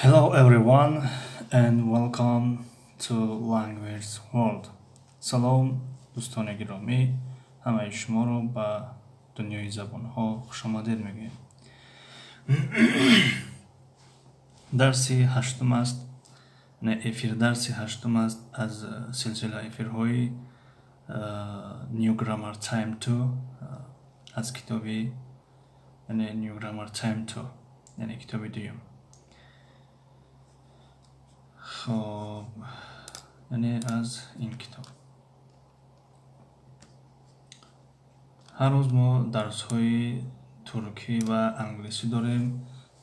Hello everyone and welcome to Language World. Салом дӯстони гиромӣ, ҳамаи шуморо ба дунёи забонҳо хушомадед мегӯем. Дарси ҳаштум аст, не, эфир дарси ҳаштум аст аз силсила эфирҳои New Grammar Time 2 аз китоби, яъне New Grammar Time 2, яъне китоби дуюм. Хоб, яъне аз ин китоб. Ҳар рӯз мо дарсҳои туркӣ ва англисӣ дорем.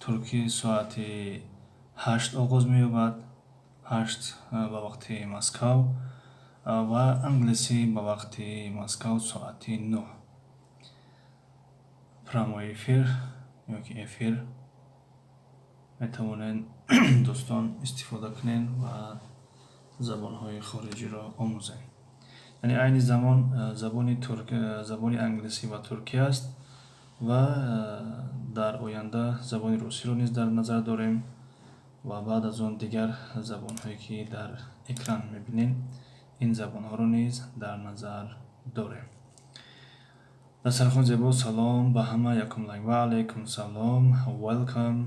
Туркӣ соати 8 оғоз меёбад, 8 ба вақти Москав, ва англисӣ ба вақти Москав соати 9. Прямой эфир ёки эфир метавонед дӯстон истифода кунед ва забонҳои хориҷиро омӯзед. Яъне айни замон забони турк, забони англисӣ ва туркӣ аст ва дар оянда забони русиро низ дар назар дорем ва баъд аз он дигар забонҳое ки дар экран мебинед, ин забонҳоро низ дар назар дорем. Дастархон зебо, салом ба ҳама, якум лайк. Ва алайкум салом, welcome,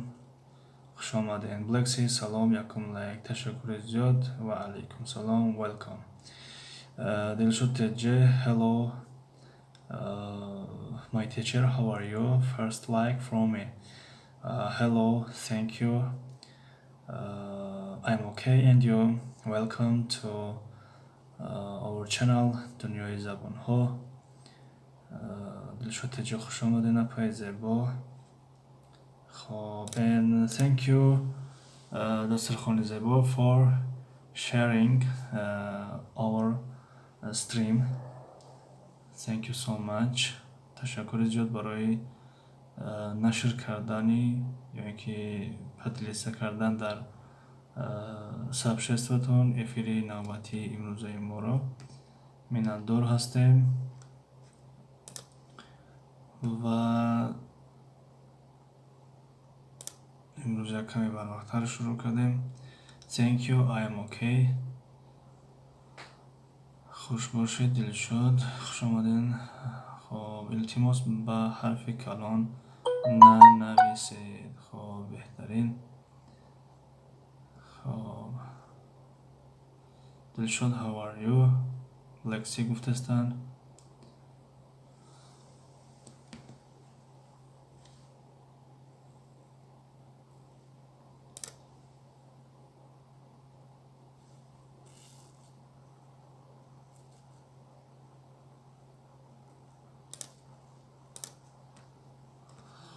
хуш омадед. Black Sea, салом, якум лайк, ташаккури зиёд, ва алайкум салом, welcome. Дилшод TJ, hello, my teacher, how are you? First like from me. Hello, thank you. I'm okay and you? Welcome to our channel Дунёи забонҳо. Дилшод TJ, хуш омадед, апаи зебо. Хоб, and thank you, дастархони зебо, for sharing our stream. Thank you so much. Ташаккури зиёд барои нашр кардани ё ин ки поделиться кардан дар сообществотон эфири навбатии имрӯзаи моро. Миннатдор ҳастем ва имрӯз як каме барвақттар шурӯъ кардем. Thank you, I am okay. Хуш бошед, Дилшод, хуш омадед. Хоб, илтимос ба ҳарфи калон нанависед. Хоб, беҳтарин. Хоб, Дилшод, how are you? Лекси гуфтастанд.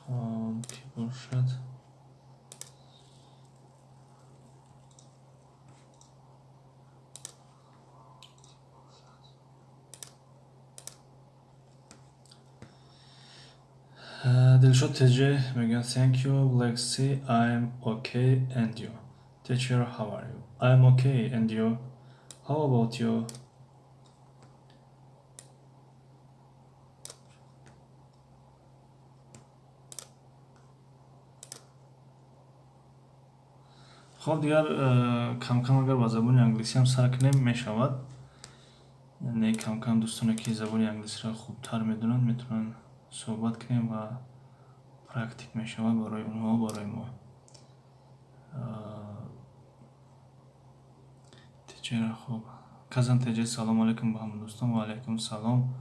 Хоб, ки бошад? Дилшод TJ мегӯяд: thank you, Black Sea, I'm okay and you? Teacher, how are you? I'm okay and you? How about you? Хоб, дигар кам-кам агар ба забони англисӣ ҳам сар кунем мешавад. Яъне кам-кам дӯстоне ки забони англисиро хубтар медонанд метавонанд суҳбат кунем ва практик мешавад барои онҳо, барои мо. Течера, хоб, Казан ТЖ, салом алейкум ба ҳама дӯстон. Ва алайкум салом,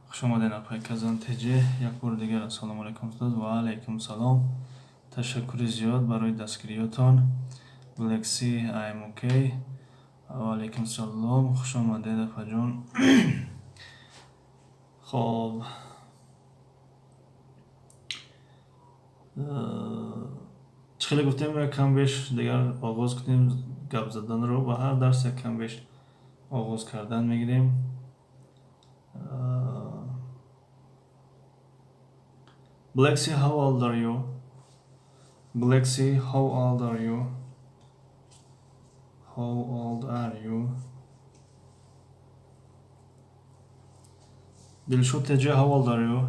хуш омадед, апай Казан ТЖ. Як бори дигар ассалому алайкум, устод. Ва алайкум салом, ташаккури зиёд барои дастгириётон. Black Sea, I am okay. Ва алайкум салом, хуш омадед, апаҷон. Хоб, чӣ хеле гуфтем, як кам беш дигар оғоз кунем гап заданро ва ҳар дарс як кам беш оғоз кардан мегирем. Black Sea, how old are you? Black Sea, how old are you? How old are you? Dilshod TJ, how old are you?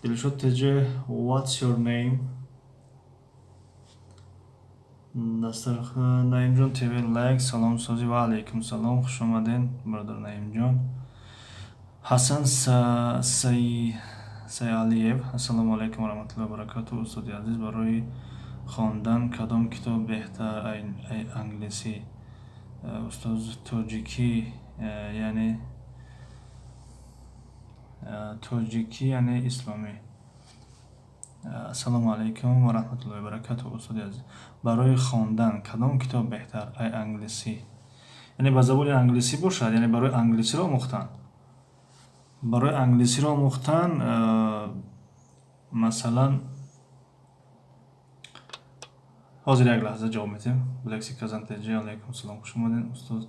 Dilshod TJ, what's your name? Наимҷон ТВ лайк. Салом, созӣ. Ва алайкум салом, хуш омаден, бародар Наимҷон. Ҳасан Сайалиев: ассалому алайкум ва раҳматуллоҳи ва баракатуҳ, устоди азиз, барои хондан кадом китоб беҳтар, англисӣ? Устоз, тоҷикӣ, яъне тоҷикӣ, яъне исломӣ. Ассалому алайкум ва раҳматуллоҳи ва баракатуҳ, устоди азиз, барои хондан кадом китоб беҳтар, ай англисӣ? Яъне ба забони англисӣ бошад, яъне барои англисиро омӯхтан, барои англисиро омӯхтан, масалан, ҳозир як лаҳза ҷавоб медиҳем. Блекси Казантеҷи, алайкум салом, хуш омаден. Устоз,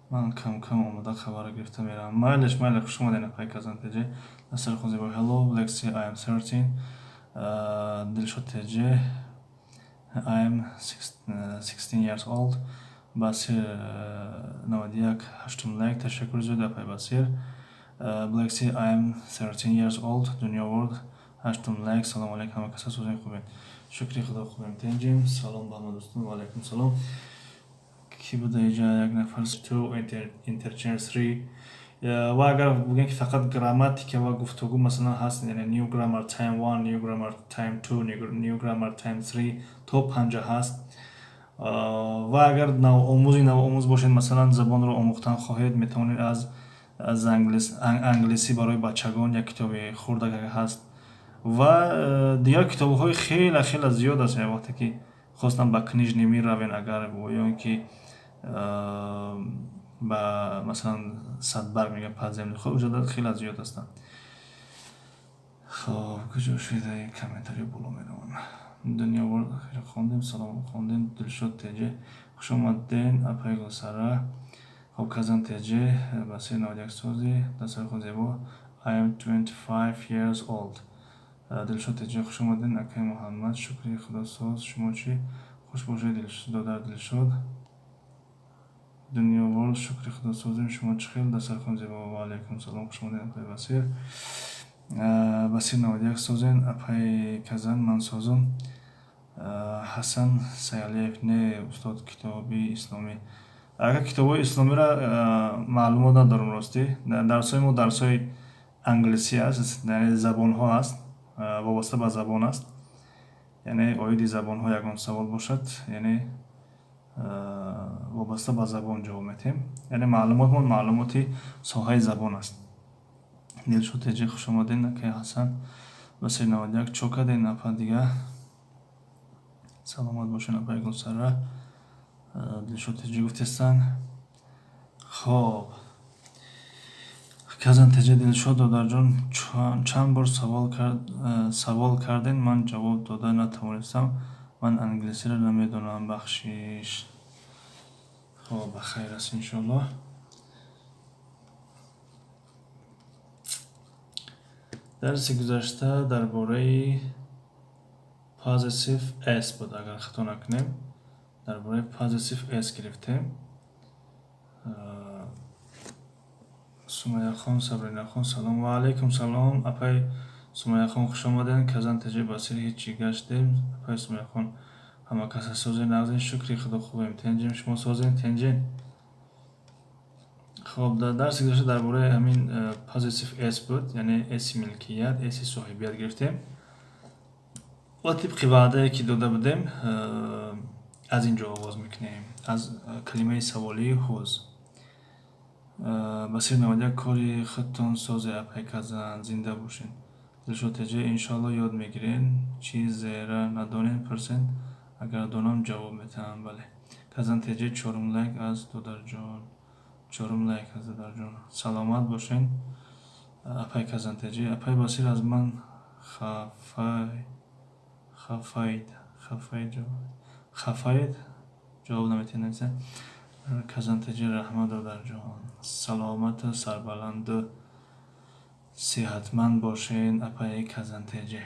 ман кам-кам омода, хабарро гирифта меравам. Майлеш, майле, хуш омаден, апай Казантеҷи. Дастархон зебо. Hello, Lexi, I am 13. Дилшод ТЖ, I am 16 years old. Басир 91, ҳаштум лайк, ташаккур зиёд, апай Басир. Blexi, I am 13 years old. Дунё World, ҳаштум лайк. Салому алайкум, ҳама каса созен, хубем? Шукри Худо, хубем, тенҷем. Салом ба ҳама дӯстон. Ва алайкум салом. Ки буда иҷа? Як нафар. Two, interchange three. Ва агар бигӯем, ки фақат грамматика ва гуфтугӯ, масалан, ҳаст, яъне New Grammar Time one, New Grammar Time two, New Grammar Time three, то панҷа ҳаст. Ва агар навомӯзи навомӯз бошед, масалан, забонро омӯхтан хоҳед, метавонед аз англисӣ барои бачагон як китоби хурдак ҳаст ва дигар китобҳои хеле хеле зиёд аст. Вақте ки хостам, ба Книжный мир равен агар, ё ин ки ба, масалан, Садбарг мегӯям, подземный ход, уҷода хеле зиёд ҳастанд. Хоб, куҷо шуда? Комментариё боло мераванд. Дунё хондем, салом хондем. Дилшод Теҷе, хуш омаден, апай Гулсара. Хоб, Казан Теҷе, Басир 91, сози, дастархон зебо. I am 25 years old. Дилшод Теҷе, хуш омаден, акай Муҳаммад. Шукри Худо, соз, шумо чӣ? Хуш бошед, додар Дилшод. Дунё Ворлд, шукри Худо, созем, шумо чӣ хел? Дастархон зебо. Ва алайкум салом, хуш омаден, апай Басир. Басир 91, созен, апай Казан, ман созум. Ҳасан Сайалиев: не, устод, китоби исломӣ. Агар китобҳои исломиро маълумот надорам, ростӣ. Дарсҳои мо дарсҳои англисӣ аст, яъне забонҳо аст, вобаста ба забон аст. Яъне оиди забонҳо ягон савол бошад, яъне вобаста ба забон ҷавоб медиҳем. Яъне маълумотмон маълумоти соҳаи забон аст. Дилшод Теҷи, хуш омаден, акай Ҳасан. Басир 91, чо карден, апа, дига? Саломат бошен, апай Гулсара. Дилшод Теҷи гуфтестан. Хоб, Казан Теҷи, Дилшод додарҷон, чанд бор савол карден, ман ҷавоб дода натавонистам, ман англисиро намедонам, бахшиш. Хоб, ба хайр аст, иншоаллоҳ. Дарси гузашта дар бораи possessive s буд, агар хато накунем, дар бораи possessive s гирифтем. Сумаяхон, Сабринахон, салом. Ва алайкум салом, апай Сумаяхон, хуш омаден. Казан Теҷи, Басир, ҳечи гаштем. Апай Сумаяхон, ҳама каса созен, нағзен? Шукри Худо, хубем, тенҷем, шумо созен, тенҷен? Хоб, дар дарси гузашта дар бораи ҳамин possessive s буд, яъне s милкият, s соҳибият гирифтем ва тибқи ваъдае, ки дода будем, аз ин ҷо оғоз мекунем, аз калимаи саволии whose. Басир 91, кори худтон созе, апай Казан, зинда бошед. Дилшод Теҷа, иншоалло ёд мегирен, чизера надонем, пурсен, агар донам, ҷавоб метаҳам. Бале. Казан Теҷа, чорум лайк аз додарҷон, чорум лайк аз додарҷон, саломат бошен, апай Казан Теҷа. Апай Басир аз ман хафай, хафаид, хафаид, хафаид, ҷавоб наметиҳед. Казан Теҷа, раҳмат, додарҷон, саломату сарбаланду сиҳатманд бошен, апаи Казантеҷе.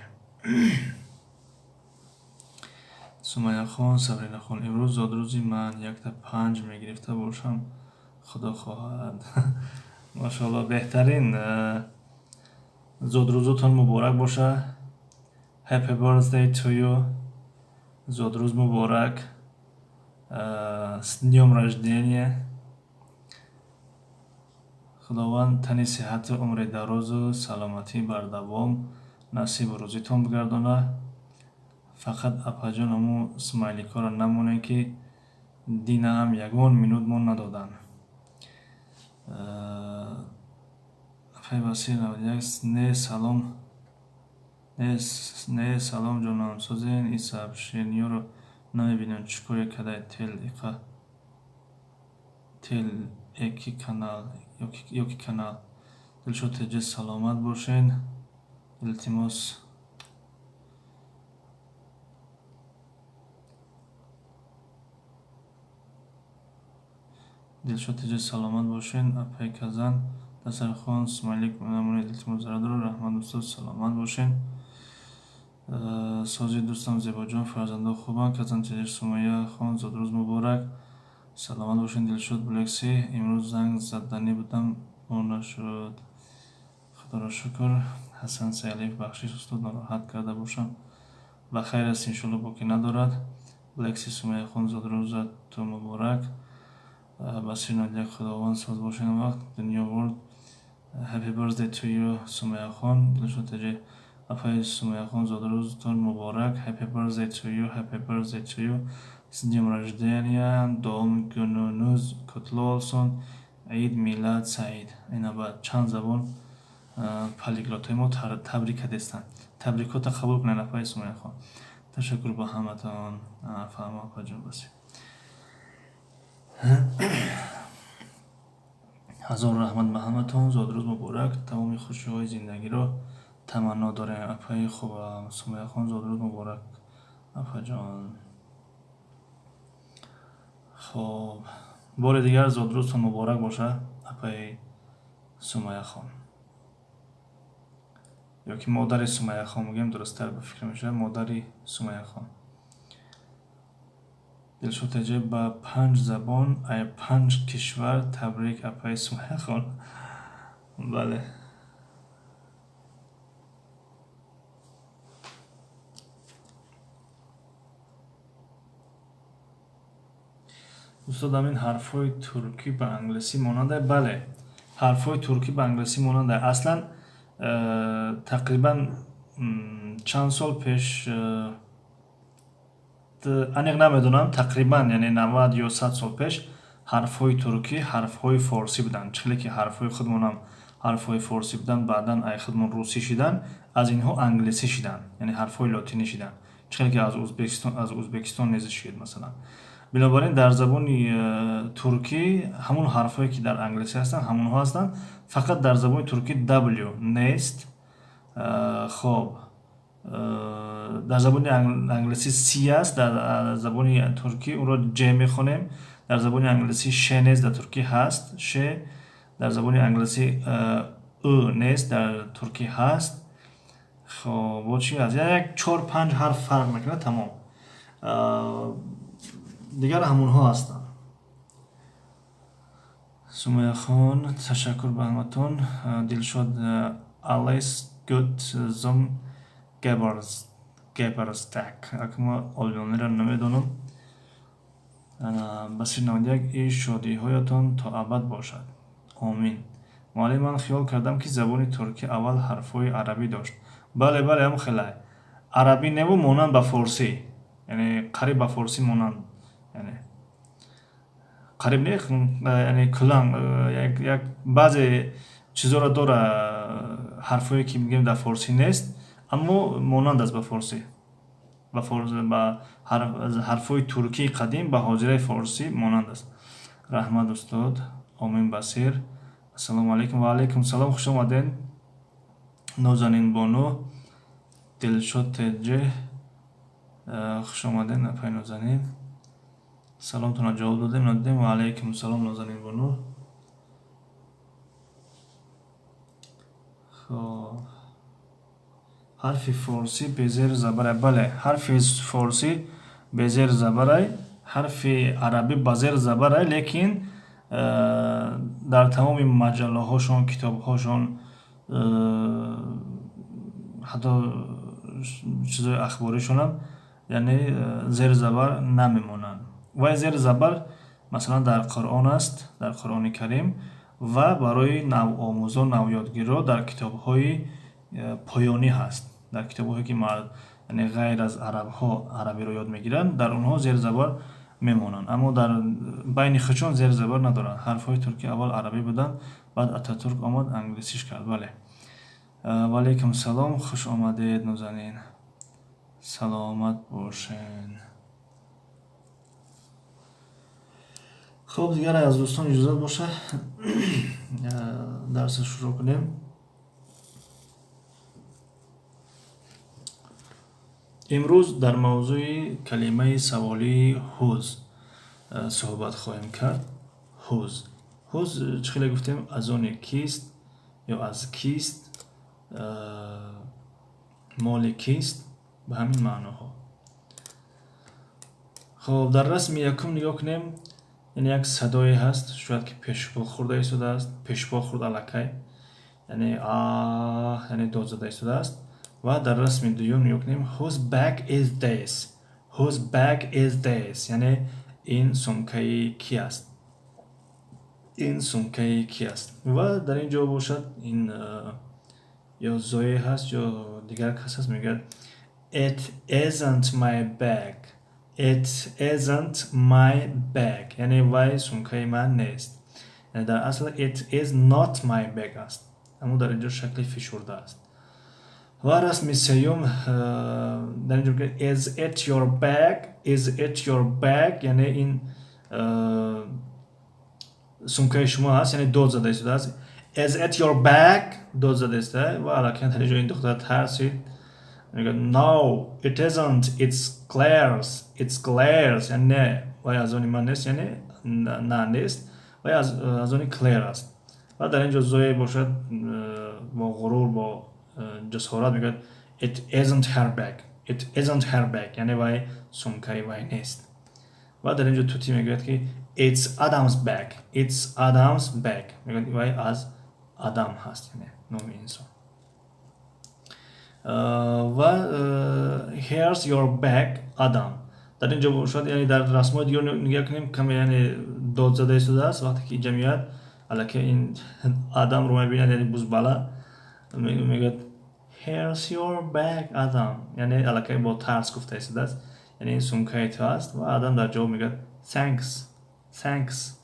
Сумаяхон, Сабринахон, имрӯз зодрӯзи ман, якта панҷ мегирифта бошам, Худо хоҳад. Машоалло, беҳтарин, зодрӯзотон муборак боша. Happy birthday to you, зодрӯз муборак. С днём рождения! Худованд тани сиҳату умри дарозу саломатии бардавом насибу рӯзитон бигардонад. Фақат, апаҷон, ҳамун смайликҳоро намонем, ки динаам ягон минут мо надоданд. Апаи Басир 91, не салом, не салом, ҷонам, созен. И сообщениёро намебинам, чӣ коре кадай? Тел иқа тел эки канал ёки канал. Дилшод теҷе, саломат бошен. Илтимос, Дилшод теҷе, саломат бошен. Апаи Казан дастархон, смайлик намонед, илтимос, зарадоро. Раҳмат, устод, саломат бошен. Сози, дӯстам Зебоҷон, фарзандо хубанд? Казан теҷе, Сумайя хон, зодрӯз муборак, саломат бошен. Дилшод Блекси, имрӯз занг заданӣ будам, бо нашуд, худоро шукр. Ҳасан Сайалиев, бахшиш, устод, нороҳат карда бошам. Ба хайр аст, иншоалло, боке надорад. Блекси, Сумайяхон, зодрӯзату муборак. Басир 91, худованд соз бошен. Вақт дунё world, happy birthday to you, Сумайяхон. Дилшод теҷе, апаи Сумайяхон, зодрӯзатон муборак. Happy birthday to you, happy birthday to you, с днём рождения, doğum gününüz kutlu olsun, عید میلاد سعید. Ина ба чанд забон полиглотҳои мо табрик кардестанд. Табрикота қабул кунед, апаи Сумайяхон. Ташаккур ба ҳаматон. Фаҳмо, апаҷон Басир. Ҳазор раҳмат ба ҳаматон. Зодрӯз муборак, тамоми хушиҳои зиндагиро таманно дорем. Апаи хубам Сумайяхон, зодрӯз муборак, апаҷон. Хоб, бори дигар зодрӯзтон муборак боша, апаи Сумайяхон, ё ки модари Сумайяхон мегӯем, дурусттар ба фикр мешавад, модари Сумайяхон. Дилшод теҷе, ба панҷ забон ай панҷ кишвар табрик, апаи Сумайяхон. Бале. Устод, ҳамин ҳарфҳои туркӣ ба англисӣ монанда? Бале, ҳарфҳои туркӣ ба англисӣ монанда. Аслан тақрибан чанд сол пеш, аниқ намедонам, тақрибан, яъне 90 ё 100 сол пеш ҳарфҳои туркӣ ҳарфҳои форсӣ буданд. Чӣ хеле ки ҳарфҳои худмонам ҳарфҳои форсӣ буданд, баъдан ай худмон русӣ шиданд, аз инҳо англисӣ шиданд, яъне ҳарфҳои лотинӣ шиданд. Чӣ хеле ки аз Узбекистон низ шид, масалан. Бинобар ин дар забони туркӣ ҳамон ҳарфҳое ки дар англисӣ ҳастанд, ҳамонҳо ҳастанд, фақат дар забони туркӣ w нест. Хоб, дар забони англисӣ c аст, дар забони туркӣ онро ҷ мехонем. Дар забони англисӣ ш нест, дар туркӣ ҳаст ш. Дар забони англисӣ ы нест, дар туркӣ ҳаст. Хоб, бо чӣ аст, як чор панҷ ҳарф фарқ мекунад, тамом, дигар ҳамонҳо ҳастанд. Сумайяхон, ташаккур ба ҳаматон. Дилшод, alles Gute zum Geburtstag. Акма олмониро намедонам. Басир 91, и шодиҳоятон то абад бошад, омин. Муаллим, ман хиёл кардам, ки забони туркӣ аввал ҳарфҳои арабӣ дошт. Бале, бале, ҳам хелай арабӣ неву монанд ба форсӣ, яъне қариб ба форсӣ монанд, яъне қариб не, яъне куллан як баъзе чизоро дора, ҳарфҳое ки мегӯем дар форсӣ нест, аммо монанд аст ба форсӣ, ба ҳарфҳои туркии қадим ба ҳозираи форсӣ монанд аст. Раҳмат, устод, омин. Басир, ассалому алайкум. Ва алайкум салом, хуш омадед, Нозанинбону. Дилшод теҷе, хуш омадед, апаи Нозанин. Саломтонро ҷавоб додем, надодем? Ва алайкум салом, Нозанинбону. Хоб, ҳарфи форсӣ безеру забарай? Бале, ҳарфи форсӣ безеру забарай, ҳарфи арабӣ ба зеру забарай, лекин дар тамоми маҷаллаҳошон, китобҳошон, ҳатто чизои ахборишонам, яъне зеру забар намемонанд. Вай зер забар масалан дар Қуръон аст, дар Қуръони Карим ва барои навомӯзон, навёдгирро дар китобҳои поёнӣ ҳаст. Дар китобҳое ки яъне ғайр аз арабҳо арабиро ёд мегиранд, дар онҳо зер забар мемонанд. Аммо дар байни худшон зер забар надоранд. Ҳарфҳои туркӣ аввал арабӣ буданд, баъд Ататурк омад англисиш кард. Бале. Ва алайкум салом, хуш омадед Нозанин. Саломат бошед. Хуб, дигар аз дӯстон иҷозат бошад, дарсро шурӯъ кунем. Имрӯз дар мавзӯи калимаи саволии whose суҳбат хоҳем кард. Whose. Whose чӣ хеле гуфтем, аз оне кист ё аз кист, моли кист, ба ҳамин маъноҳо. Хуб, дар расми якум нигоҳ кунем, яъне як садое ҳаст, шояд ки пешпо хӯрда истодааст, пешпо хӯрд аллакай, яъне яъне дод зада истодааст. Ва дар расми дуюм нигоҳ кунем, whose bag is this? Whose bag is this? Яъне ин сумкаи ки аст? Ин сумкаи ки аст? Ва дар ин ҷо бошад ин ё Зое ҳаст ё дигар кас ҳаст, мегӯяд it isn't my bag. It isn't my bag. Яъне вай сумкаи ман нест. Яъне дар асл it is not my bag аст, аммо дар ин ҷо шакли фишурда аст. Ва расми сеюм дар ин ҷо мегӯяд is it your bag? Is it your bag? Яъне ин сумкаи шумо аст, яъне дод зада истодааст. Is it your bag? Дод зада истодааст. Ва аллакай дар ин ҷо ин духтар тарсид, мегӯяд no, it isn't, it's Claire's. It's Claire's. Яъне не, вай аз они ман нест, яъне на нест, вай аз они Клэр аст. Ва дар ин ҷо Зое бошад бо ғурур, бо ҷасорат мегӯяд it isn't her bag. It isn't her bag. Яъне вай сумкаи вай нест. Ва дар ин ҷо Тути мегӯяд ки it's Adam's bag. It's Adam's bag. Мегӯяд вай аз Адам ҳаст, яъне номи инсон. Ва here's your bag, Adam. Дар ин ҷо бошад, яъне дар расмҳои дигар нигоҳ кунем, каме яъне дод зада истодааст. Вақте ки инҷа меояд, аллакай ин Адамро мебинад, яъне бузбала, мегӯяд here's your bag, Adam. Яъне аллакай бо тарс гуфта истодааст, яъне ин сумкаи ту аст. Ва Адам дар ҷавоб мегӯяд thanks, thanks.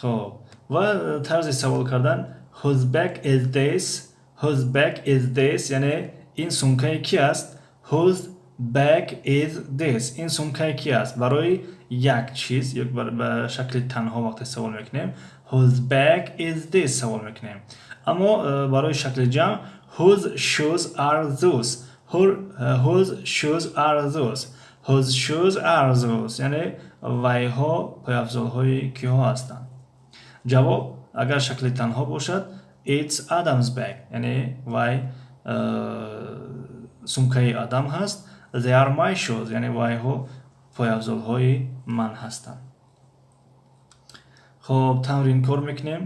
Хоб, ва тарзи савол кардан whose bag is this? Whose bag is this? Яъне ин сумкаи ки аст? Whose bag is this? Ин сумкаи ки аст? Барои як чиз ё ба шакли танҳо вақте савол мекунем whose bag is this савол мекунем. Аммо барои шакли ҷамъ whose shoes are those? Whose shoes are those? Whose shoes are those? Яъне вайҳо пойафзолҳои киҳо ҳастанд? Ҷавоб агар шакли танҳо бошад it's Adam's bag, яъне вай сумкаи Адам ҳаст. They are my shoes, яъне вайҳо пойафзолҳои ман ҳастанд. Хоб, тамрин кор мекунем.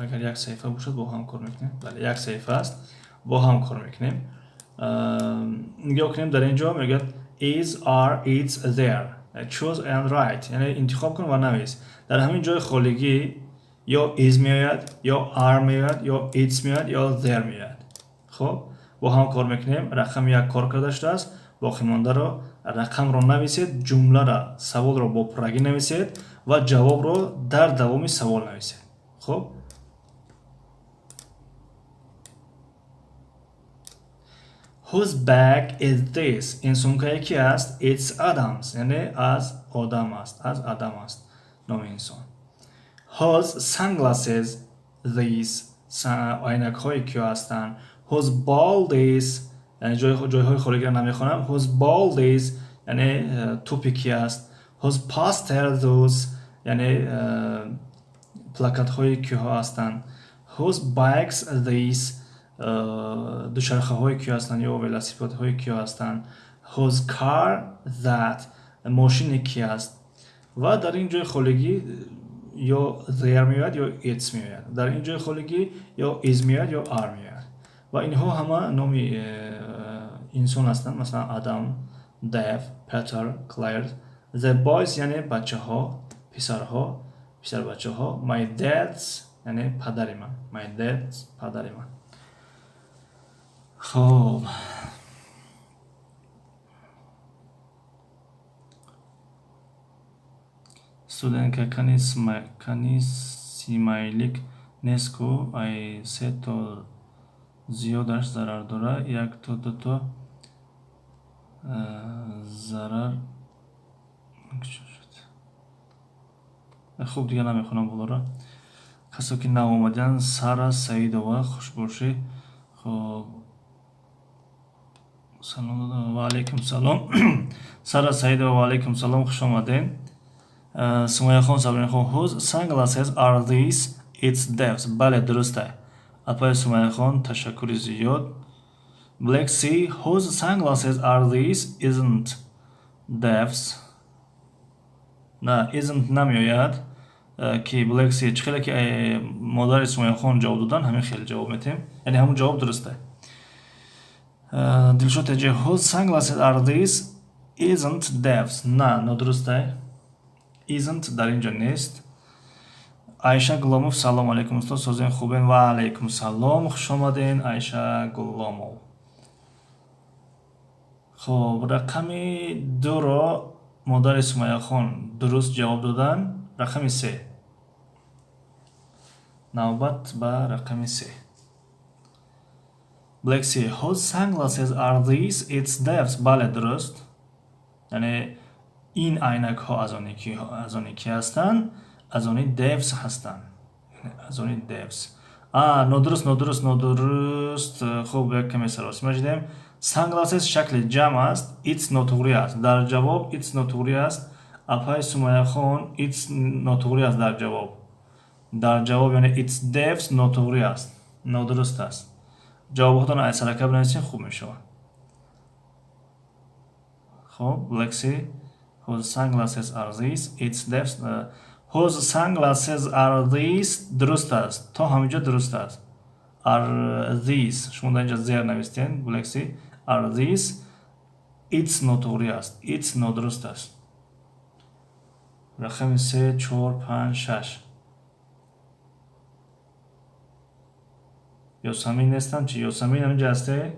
Агар як саҳифа бошад бо ҳам кор мекунем. Бале, як саҳифа аст, бо ҳам кор мекунем. Нигоҳ кунем, дар ин ҷо мегӯяд is, are, it's, there. Choose and write, яъне интихоб кун ва навис. Дар ҳамин ҷои холигӣ ё is меояд, ё are меояд, ё it's меояд, ё there меояд. Хоб, бо ҳам кор мекунем. Рақами як кор карда шудааст, боқимондаро рақамро нависед, ҷумларо, саволро бо пуррагӣ нависед ва ҷавобро дар давоми савол нависед. Хоб, whose bag is this? Ин сумкае ки аст? It's Adam's, яъне аз одам аст, аз Адам аст номи инсон. Whose sunglasses these? Айнакҳои киё ҳастанд? Whose ball this? Яъне ҷойҳои холигиро намехонам. Whose ball this? Яъне тӯпи ки аст? Whose poster those? Яъне плакатҳои киҳо ҳастанд? Whose bikes these? Дучархаҳои киё ҳастанд ё велосипедҳои киё ҳастанд? Whose car that? Мошини ки аст? Ва дар ин ҷои холигӣ ё there меояд ё it's меояд. Дар ин ҷои холигӣ ё is меояд ё are меояд. Ва инҳо ҳама номи инсон ҳастанд, масалан Адам, Дэв, Петер, Клэр. The boys яъне бачаҳо, писарҳо, писарбачаҳо. My dad's яъне падари ман. My dad's падари ман. Хоб, студентка кани смайлик нест ку, ай се то зиёдаш зарар дора, як то дуто зарар. Хуб, дигар намехонам болоро. Касо ки нав омадиянд, Сара Саидова, хуш бошӣ. Хоб, салом ва алайкум салом. Сара Саидова, ва алайкум салом, хуш омадед. Сумайяхон Сабринахон, whose sunglasses are these? It's Dev's. Бале, дуруст аст. Апаи Сумайяхон, ташаккури зиёд. Black Sea, whose sunglasses are these? Isn't Dev's. На, isn't намеояд, ки Black Sea чӣ хеле ки модари Сумайяхон ҷавоб додан, ҳамин хеле ҷавоб метем. Яъне ҳамун ҷавоб дуруст аст. Дилшод Теҷи, whose sunglasses are these? Isn't Dev's. На, нодуруст аст. Isn't дар ин ҷо нест. Айша Гуломов, салом алейкум, устод, созен, хубен? Ва алейкум салом, хуш омаден, Айша Гуломов. Хоб, рақами дуро модари Сумайяхон дуруст ҷавоб додан. Рақами се, навбат ба рақами се. Black Sea, whose sunglasses are these? It's Dev's. Бале, дуруст. Яъне ин айнакҳо аз они ки ҳастанд? Аз они Dev's ҳастанд, аз они Dev's. А, нодуруст, нодуруст, нодуруст. Хуб, як каме саросима шудем. Sunglasses шакли ҷамъ аст, it's нотуғрӣ аст дар ҷавоб. It's нотуғрӣ аст, апаи Сумайяхон, it's нотуғрӣ аст дар ҷавоб. Дар ҷавоб яъне it's Dev's нотуғрӣ аст, нодуруст аст. Ҷавобҳотон аз сарака бинависед, хуб мешавад. Хоб, Black Sea, whose sunglasses are these? It's Dev's. Whose sunglasses are these дуруст аст, то ҳаминҷо дуруст аст. Are these, шумо дар инҷа зер навистен. Black Sea, are these, it's нотуғрӣ аст, it's нодуруст аст. Рақами се, чор, панҷ, шаш. Ёсамин нестанд чи? Ёсамин ҳаминҷа ҳасте?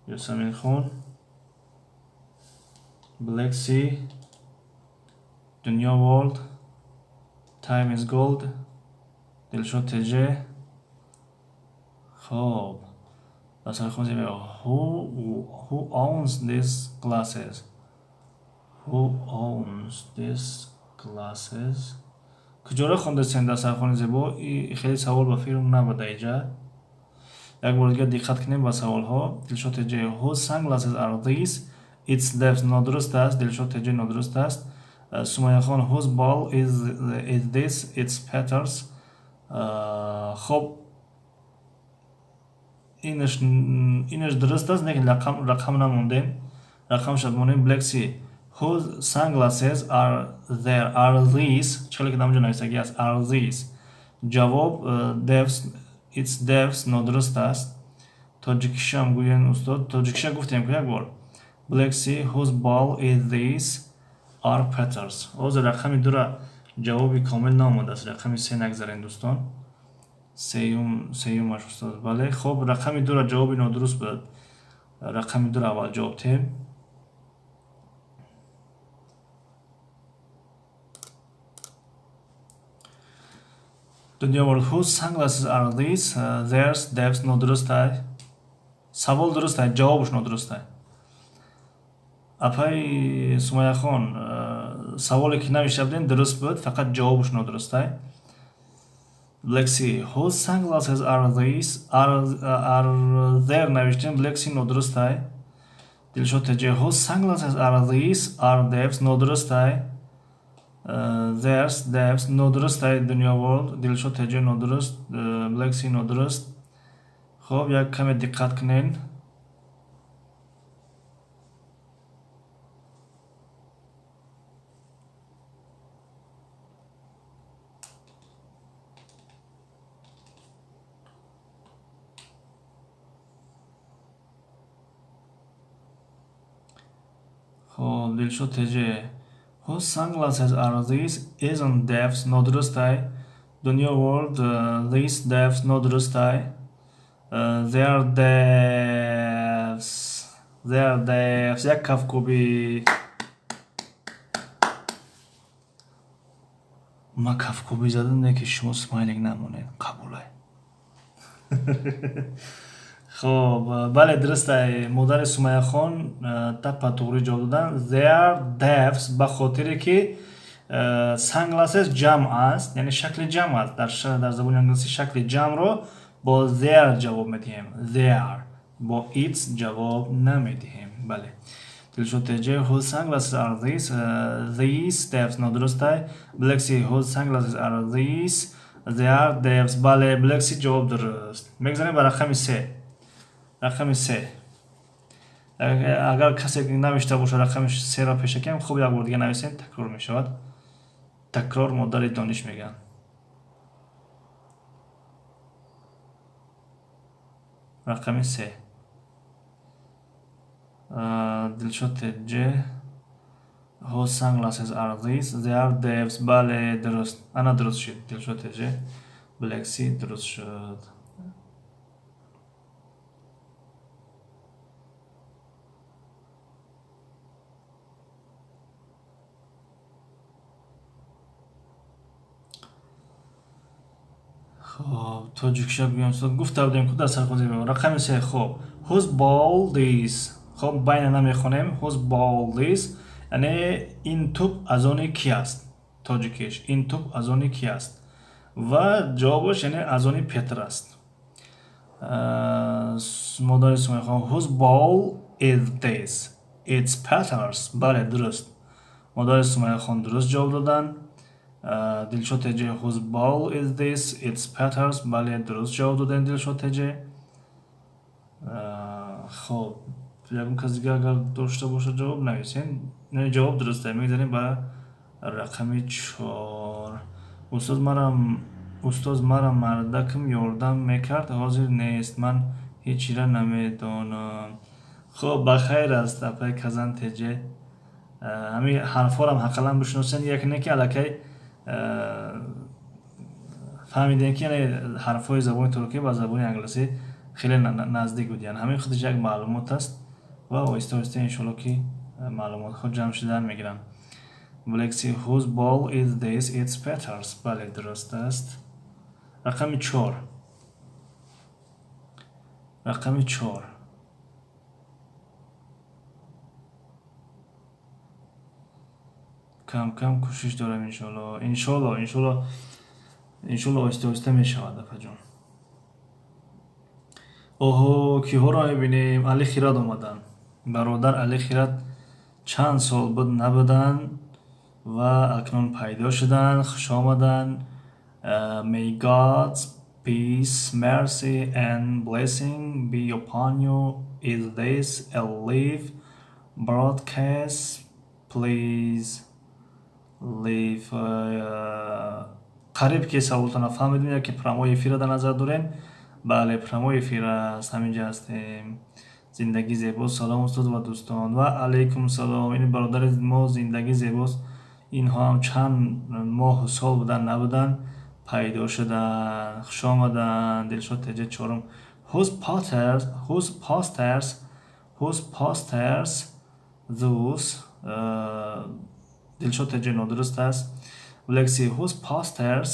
Ёсамин хон, Black Sea, Дунё World, Time is Gold, Дилшод ТЖ. Хоб, дастархон зебо. Who owns these glasses? Who owns these glasses? Куҷоро хондастем, дастархони зебо? Хеле савол ба филм набуда иҷа. Як бор дигар диққат кунем ба саволҳо. Дилшод ТЖ, whose sunglasses are these? It's Dev's нодуруст аст. Дилшод ТЖ, нодуруст аст. Сумайяхон, whose ball is this? It's Peter's. Хоб, инаш дуруст аст, лекин рақам намондем, рақамша монем. Black Sea, whose sunglasses are there are these? Чӣ хеле ки дар онҷо нависагӣ аст, are these. Ҷавоб Dev's, it's Dev's нодуруст аст. Тоҷикишам гӯен, устод, тоҷикиша гуфтем ку як бор. Black Sea, whose ball is this? Are Peter's. Ҳозир рақами дура ҷавоби комил наомадааст. Рақами се нагзарем, дӯстон. Сеюм, сеюмаш, устод, бале. Хоб, рақами дура ҷавоби нодуруст буд. Рақами дура аввал ҷавоб тем. Дунё World, whose sunglasses are these? Theirs, Dev's нодуруст аст. Савол дуруст аст, ҷавобаш нодуруст аст. Апаи Сумайяхон, саволе ки навишта будем, дуруст буд, фақат ҷавобаш нодуруст аст. Black Sea, whose sunglasses are these? Are there навиштем, Black Sea, нодуруст аст. Дилшод ТЖ, whose sunglasses are these? Are Dev's нодуруст аст. Theirs, Dev's нодуруст аст. Дунё World, Дилшод ТЖ нодуруст, Black Sea нодуруст. Хоб, як каме диққат кунед. Хоб, Дилшод ТЖ. Whose sunglasses are these? Isn't Dev's нодурустай. Дунё World, these Dev's нодурустай. They are Dev's. They are Dev's. Як кафкӯбӣ. Ма кафкӯбӣ задам, не ки шумо смайлик намонед. Қабулай. Хоб, бале, дурустай. Модари Сумайяхон таппа туғрӣ ҷавоб доданд. They are Dev's, ба хотире ки sunglasses ҷамъ аст, яъне шакли ҷамъ аст. Дар забони англисӣ шакли ҷамъро бо their ҷавоб медиҳем. Their. Бо its ҷавоб намедиҳем. Бале. Дилшод ТЖ, whose sunglasses are these? These Dev's нодурустай. Black Sea, whose sunglasses are these? They are Dev's. Бале, Black Sea, ҷавоб дуруст. Мегзарем ба рақами се. Рақами се. Агар касе навишта бошад рақами серо пешакиам, хуб, як бор дига нависем, такрор мешавад. Такрор модари дониш мегӯянд. Рақами се. Дилшод ТЖ, whose sunglasses are these? They are Dev's. Бале, дуруст. Ана, дуруст шуд. Дилшод ТЖ, Black Sea, дуруст шуд. Хоб, тоҷикша гӯям, устод, гуфта будем ку дар сархози. Рақами се. Хоб, whose ball this? Хоб, байна намехонем. Whose ball this? Яъне ин тӯб аз они ки аст? Тоҷикиш: ин тӯб аз они ки аст? Ва ҷавобаш, яъне, аз они Петр аст. Модари Сумайхон, whose ball is this? It's Peter's. Бале, дуруст. Модари Сумайхон дуруст ҷавоб доданд. Дилшод ТЖ, whose ball is this? It's Peter's. Бале, дуруст ҷавоб додем, Дилшод ТЖ. Хоб, ягон кас дига агар дошта бошад, ҷавоб нависен. Не, ҷавоб дуруст. Мегзарем ба рақами чор. Устоз, мара мардакам ёрдам мекард, ҳозир нест, ман ҳечира намедонам. Хоб, ба хайр аст, апай Казан ТЖ. Ҳамин ҳарфҳоам ҳақалан бишиносен, як не ки аллакай фаҳмидем, ки яъне ҳарфҳои забони туркӣ ба забони англисӣ хеле наздик буд. Яъне ҳамин худаш як маълумот аст ва оҳиста оҳиста иншоалло ки маълумотҳо ҷамъ шудан мегиранд. Black Sea, whose ball is this? It's Peter's. Бале, дуруст аст. Рақами чор. Рақами чор. Кам кам кӯшиш дорам, иншоалло, иншоалло, иншоалло, иншоалло, оҳиста оҳиста мешавад, апаҷон. Оҳо, киҳоро мебинем? Али Хират омаданд. Бародар Али Хират чанд сол буд набуданд ва акнун пайдо шуданд. Хуш омаданд. May God's peace, mercy and blessing be upon you. Is this a live broadcast? Please leave. Қариб ки саволтона фаҳмидем, яке прямой эфира дар назар дорем. Бале, прямой эфир аст, ҳаминҷа ҳастем. Зиндагӣ зебост. Салом, устод ва дӯстон. Ва алайкум салом. Ин бародари мо Зиндагӣ зебост. Инҳо ҳам чанд моҳу сол будан набуданд, пайдо шуданд. Хуш омаданд. Дилшод ТЖ, чорум. Whose posters those? Дилшод ТЖ, нодуруст аст. Black Sea, whose posters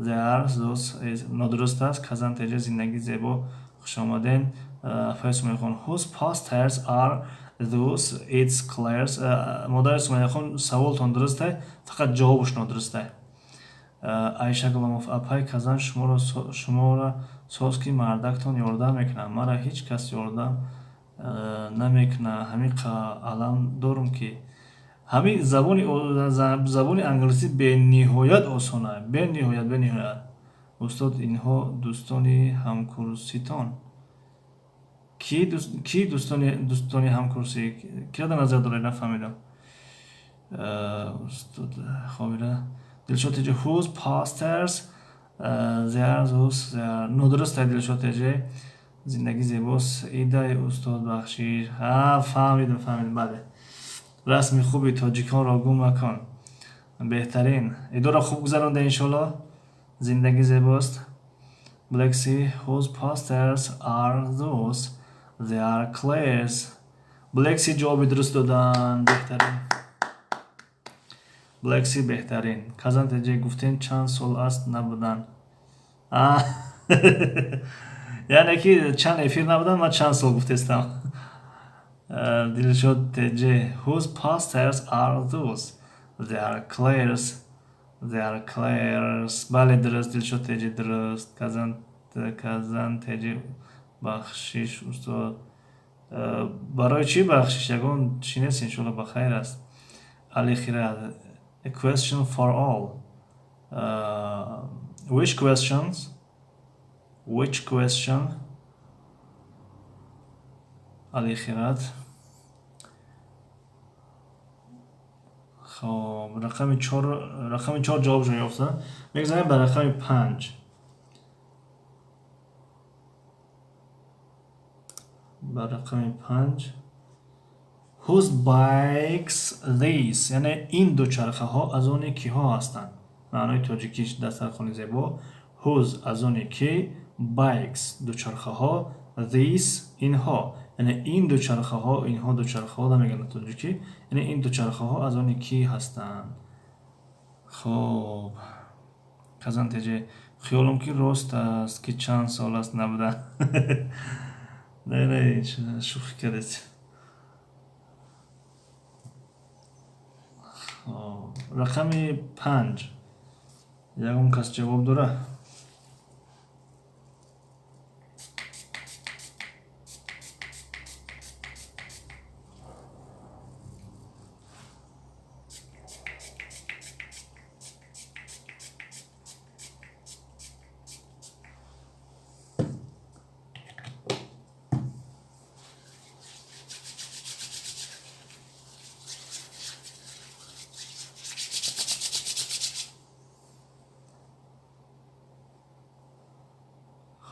they are? Those is нодуруст аст. Казан ТЖ, Зиндагӣ зебо, хуш омаден. Апаи Сумайхон, whose posters are those? It's Claire's. Модари Сумайхон, саволтон дуруст аст, фақат ҷавобаш нодуруст аст. Айша Гуломов, апай Казан, шуморо соз ки мардактон ёрдам мекунад, мара ҳеҷ кас ёрдам намекунад. Ҳамин алам дорум ки ҳамин забони англисӣ бениҳоят осона, бениҳоят, бениҳоят. Устод, инҳо дӯстони ҳамкурситон? Ки дӯстони ҳамкурсӣ? Киро дар назар доред, нафаҳмидам. Устод хобира. Дилшод ТЖ, whose posters they are? Those they are нодуруст аст, Дилшод ТЖ. Зиндагӣ зебост. Идай устод, бахшиш. Ҳа, фаҳмидам, фаҳмидам, бале. Расми хуби тоҷиконро гум макун. Беҳтарин. Идора хуб гузаронда, иншолло. Зиндагӣ зебост. Black Sea, whose posters are those? They are Claire's. Black Sea ҷавоби дуруст додан. Беҳтарин. Black Sea беҳтарин. Казан ТЖ гуфтем чанд сол аст набудан. Яъне ки чанд эфир набудан, ман чанд сол гуфтестам. Дилшод ТЖ, whose posters are those? They are Claire's. They are Claire's. Бале, дуруст, Дилшод ТЖ дуруст. Казан ТЖ, бахшиш, устод. Барои чӣ бахшиш? Ягон чӣ нест, иншоалло ба хайр аст. Али Хирад, a question for all. Which questions? Which question? Али Хирад. Хоб, рақами 4 ҷавобшо ёфта. Мегзарем ба рақами 5. Ба рақами 5. Whose bikes these? Яъне ин дучархаҳо аз они киҳо ҳастанд? Маънои тоҷикиш дастархони зебо. Whose аз они ки, bikes дучархаҳо, these инҳо. Яъне ин дучархаҳо, инҳо дучархаҳо намегӯянд тоҷикӣ. Яъне ин дучархаҳо аз они кӣ ҳастанд? Хоб, Казан ТЖ, хиёлам ки рост аст, ки чанд сол аст набуда. Не, не, шӯхӣ кардед. Рақами 5. Ягон кас ҷавоб дора?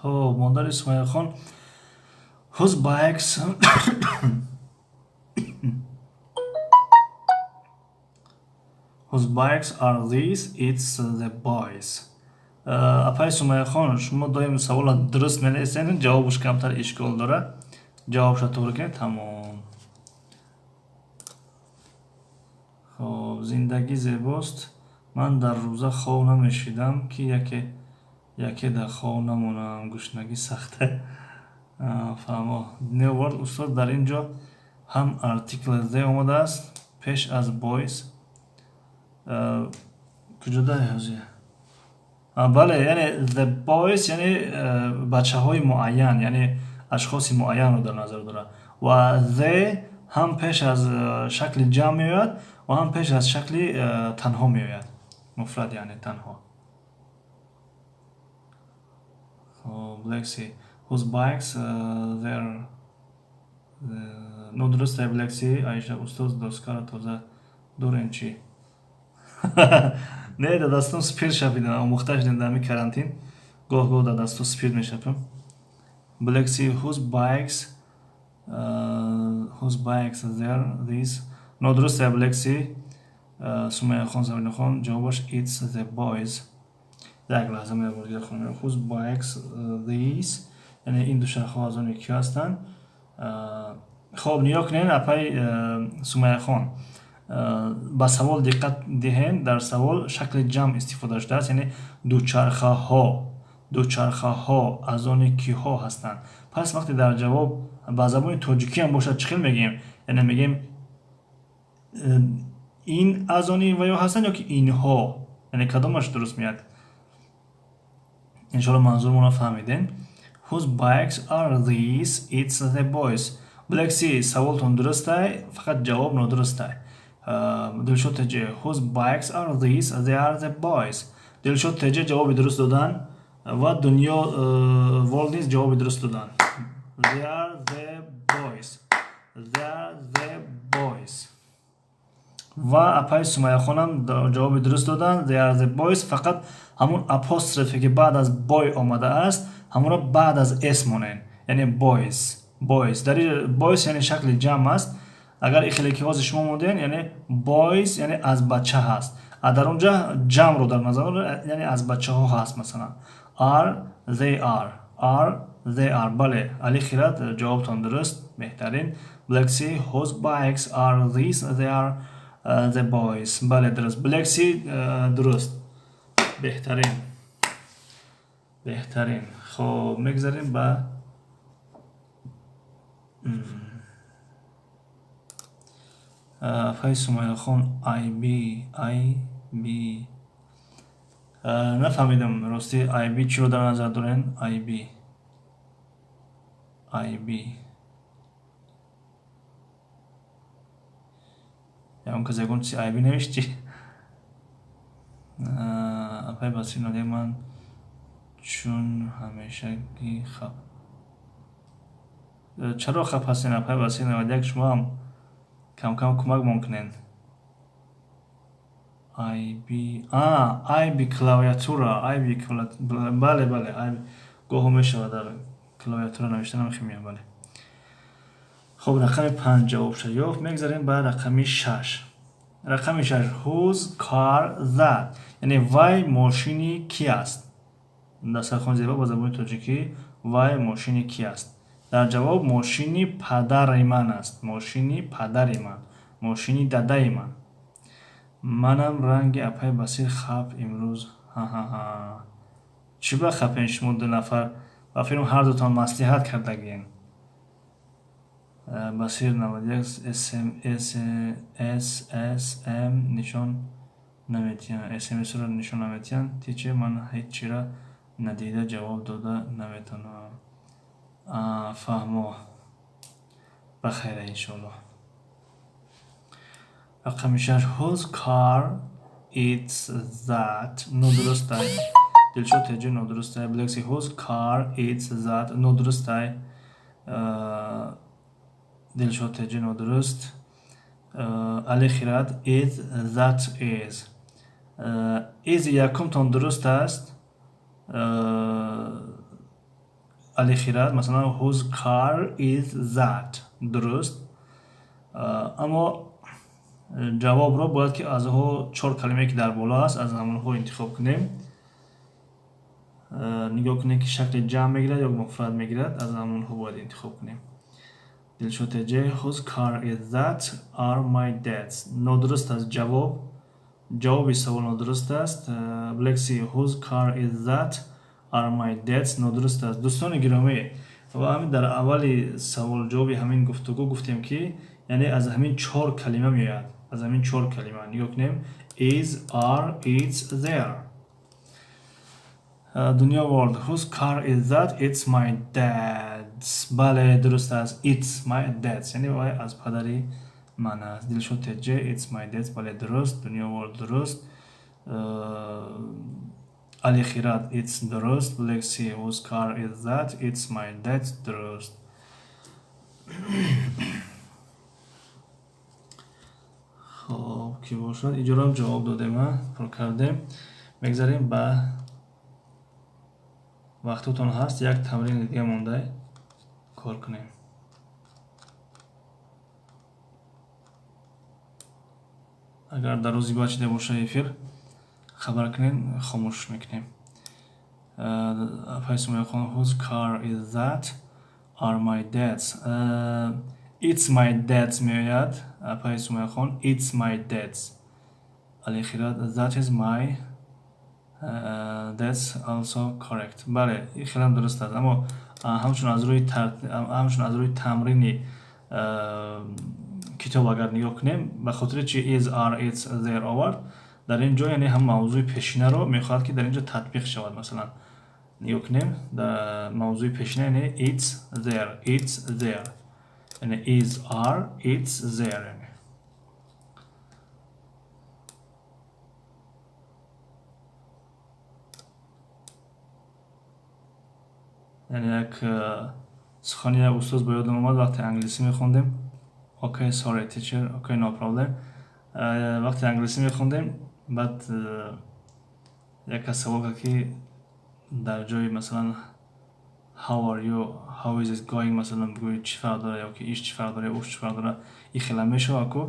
Хоб, модари Сумайяхон, whose bikes are these? It's the boys. Апаи Сумайяхон, шумо доим савола дуруст менависед, ҷавобаш камтар ишкол дорад. Ҷавобша туғри кунед, тамом. Хоб, зиндагӣ зебост. Ман дар рӯза хов намешидам, ки яке дар хов намонам, гушнагӣ сахта. Фаҳмо. New World, устод, дар ин ҷо ҳам артикл the омадааст пеш аз boys. Куҷода ҳозир? Бале, яъне the boys, яъне бачаҳои муайян, яъне ашхоси муайянро дар назар дорад. Ва the ҳам пеш аз шакли ҷамъ меояд ва ҳам пеш аз шакли танҳо меояд. Муфрад, яъне танҳо. Black Sea, whose bikes there? Нодуруст, Black Sea. Аиша, устод, доскара тоза дорем чӣ? Не, дар дастон спирт шапидам, омӯхта шудем дар ҳамин карантин. Гоҳ-гоҳ дар дастон спирт мешапам. Black Sea, whose bikes there these? Нодуруст, Black Sea. Сумайяхон, Сабинахон, ҷавобаш it's the boys. Як лаҳза мебор хонем. Whose bikes these? Яъне ин дучархаҳо аз они кӣ ҳастанд? Хоб, нигоҳ кунед, апаи Сумайяхон, ба савол диққат диҳем. Дар савол шакли ҷамъ истифода шудааст, яъне дучархаҳо, дучархаҳо аз они киҳо ҳастанд? Пас вақте дар ҷавоб ба забони тоҷикӣ ҳам бошад, чӣ хел мегӯем? Яъне мегӯем ин аз они ва ё ҳастанд ё ки инҳо? Яъне кадомаш дуруст меяд? Иншоалло манзурмонро фаҳмидем. Whose bikes are these? It's the boys. Black Sea, саволтон дурустай, фақат ҷавоб нодурустай. Дилшод ТЖ, whose bikes are these? They are the boys. Дилшод ТЖ ҷавоби дуруст додан ва Дунё World низ ҷавоби дуруст додан. They are the boys. They are the boys. Ва апаи Сумайяхонам ҷавоби дуруст додан. They are the boys. Фақат ҳамун апострофе ки баъд аз boy омадааст, ҳамонро баъд аз s монем, яъне boys, boys. Дар boys яъне шакли ҷамъ аст. Агар ихеле ки ҳозир шумо монден, яъне boys яъне аз бача ҳаст. А дар онҷа ҷамъро дар назар дорад, яъне аз бачаҳо ҳаст масалан. Are, they are. Are, they are. Бале, Али Хират, ҷавобтон дуруст, беҳтарин. Black Sea, whose bikes are these? They are the boys. Бале, дуруст. Black Sea дуруст. Беҳтарин. Беҳтарин. Хоб, мегзарем ба Файз Сумайяхон IB, IB. Нафаҳмидам рости IB чиро дар назар дорен? IB. IB. Ягон кас ягон чизи IB навишт чи? Апай Басир Нодия ман чун ҳамешагӣ хап. Чаро хап ҳастен апай Басир Нодия? Шумо ҳам кам-кам кӯмакмон кунед. IB, IB клавиатура, IB клавиатура, бале, бале, IB. Гоҳо мешавад дар клавиатура навишта намехемия, бале. Хоб, рақами 5 ҷавоб шуд ёфт. Мегзарем ба рақами 6. Рақами 6 whose car that? Яъне вай мошини ки аст? Дастархон зебо ба забони тоҷикӣ вай мошини ки аст? Дар ҷавоб мошини падари ман аст. Мошини падари ман. Мошини дадаи ман. Манам ранги апай Басир хап имрӯз. Ҳа-ҳа-ҳа. Чӣ ба хапен шумо ду нафар? Ба филм ҳар дутон маслиҳат кардагиен. Басир 91 SM S S S M нишон наметиҳанд. SMS-ро нишон наметиҳанд. Тиче ман ҳеҷ чиро надида ҷавоб дода наметавонам. Фаҳмо. Ба хайра иншоаллоҳ. Рақами 6 whose car it's that? Нодурустай. Дилшод Теҷи нодурустай. Black Sea whose car it's that? Нодурустай. Дилшод Теҷи нодуруст. Али Хират is that is. Is якумтон дуруст аст. Али Хират масалан whose car is that? Дуруст. Аммо ҷавобро бояд ки аз ҳо чор калимае ки дар боло аст аз ҳамонҳо интихоб кунем. Нигоҳ кунем ки шакли ҷамъ мегирад ё муфрад мегирад, аз ҳамонҳо бояд интихоб кунем. Дилшод Теҷе whose car is that? Are my dad's. Нодуруст аст ҷавоб. Ҷавоби савол нодуруст аст. Black Sea whose car is that? Are my dad's. Нодуруст аст. Дӯстони гиромӣ, ва ҳамин дар аввали савол ҷавоби ҳамин гуфтугӯ гуфтем ки яъне аз ҳамин чор калима меояд. Аз ҳамин чор калима нигоҳ кунем. Is, are, it's, there. Дунё world whose car is that? It's my dad's. Бале, дуруст аст. It's my dad's. Яъне вай аз падари ман аст. Дилшод Теҷе it's my dad's. Бале, дуруст. Дунё world дуруст. Али Хират it's дуруст. Black Sea whose car is that? It's my dad's. Дуруст. Хоб, ки бошад? Иҷорам ҷавоб додем, пур кардем. Мегзарем ба вақтотон ҳаст, як тамрини дига монда кор кунем. Агар дар рӯзи баъд шида боша эфир, хабар кунем, хомӯш мекунем. Апай Сумайяхон whose car is that? Are my dad's. It's my dad's меояд. Апай Сумайяхон it's my dad's. Али Хират that is my that's also correct. Бале, ин хелам дуруст аст, аммо ҳамчун аз рӯи тамрини китоб агар нигоҳ кунем, ба хотири чи is, are, it's, there овард, дар ин ҷо яъне ҳам мавзӯи пешинаро мехоҳад ки дар ин ҷо татбиқ шавад. Масалан, нигоҳ кунем, дар мавзӯи пешина яъне it's, there, it's, there. Яъне is, are, it's, there. Яъне яъне як сухани як устоз ба ёдам омад вақте англисӣ мехондем. Okay, sorry teacher, okay, no problem. Вақте англисӣ мехондем, баъд як кас савол кард ки дар ҷои масалан How are you, how is it going, масалан бигӯед, чӣ фарқ дора, ё ки иш чӣ фарқ дора, ё уш чӣ фарқ дора, и хела мешава ку.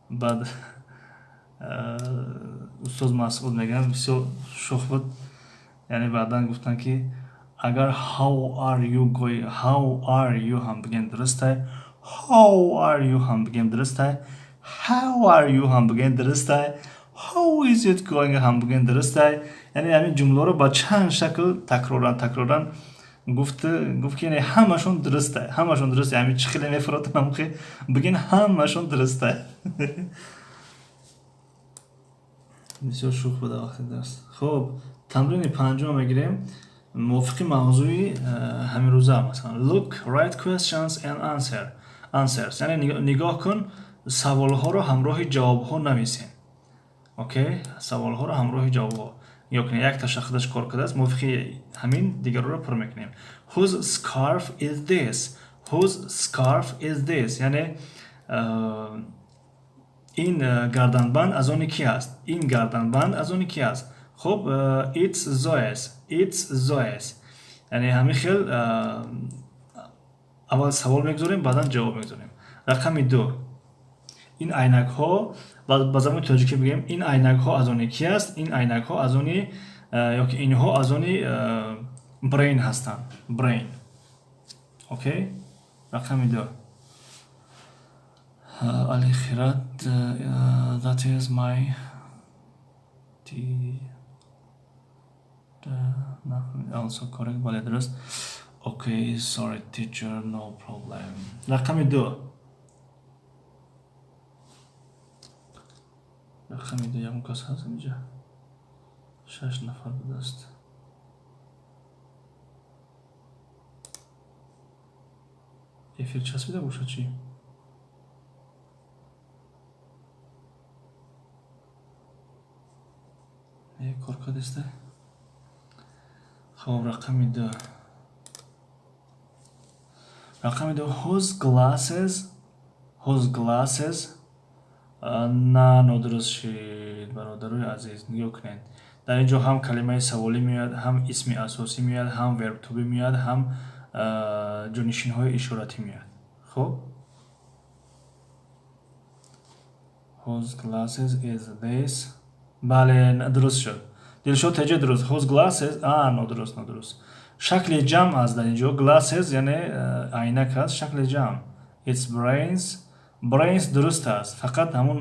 Баъд устоз Масъуд мегӯянд, бисёр шӯх буд, яъне баъдан гуфтанд, ки агар how are you going, how are you ҳам бигем дурустай, how are you ҳам бигем дурустай, how are you ҳам бигем дурустай, how is it going ҳам бигем дурустай. Яъне ҳамин ҷумларо ба чанд шакл такроран такроран гуфт, гуфт, ки яъне ҳамашон дурустай, ҳамашон дурустай. Ҳамин чӣ хеле мефуротам, ки бигин, ҳамашон дурустай. Бисёр шӯх буда вақти дарс. Хуб, тамрини панҷум мегирем мувофиқи мавзӯи ҳаминрӯза. Масалан, look, write questions and answers, яъне нигоҳ кун, саволҳоро ҳамроҳи ҷавобҳо нависем. Окей, саволҳоро ҳамроҳи ҷавобҳо. Нигоҳ кунед, якташа худаш кор кардааст, мувофиқи ҳамин дигарро пур мекунем. Whose scarf is this? Whose scarf is this? Яъне ин гарданбанд аз они ки аст? Ин гарданбанд аз они ки аст? Хуб, it's Zoe's, it's Zoe's. Яъне ҳамин хел аввал савол мегузорем, баъдан ҷавоб мегузорем. Рақами 2: ин айнакҳо, ба забони тоҷикӣ бигӯем, ин айнакҳо аз они ки аст? Ин айнакҳо аз они ёки инҳо аз они Брейн ҳастанд, Брейн. Окей, рақами 2. Алихират, that is my t also correct. Бале, дуруст. Okay, sorry, teacher, no problem. Рақами 2, рақами 2. Ягон кас ҳаст инҷа? Шаш нафар будааст. Эфир часпида бошад, чӣ? Кор кардеста. Хоб, рақами 2, рақами 2. Whose glasses, whose glasses? На, нодуруст шид, бародарои азиз. Нигоҳ кунед, дар ин ҷо ҳам калимаи саволӣ меояд, ҳам исми асосӣ меояд, ҳам verb to be меояд, ҳам ҷонишинҳои ишоратӣ меояд. Хуб, whose glasses is this? Бале, дуруст шуд. Дилшод теҷа, дуруст. Whose glasses? А, нодуруст, нодуруст. Шакли ҷамъ аст дар ин ҷо. Glasses яъне айнак аст, шакли ҷамъ. It's Brain's. Brain's дуруст аст, фақат ҳамун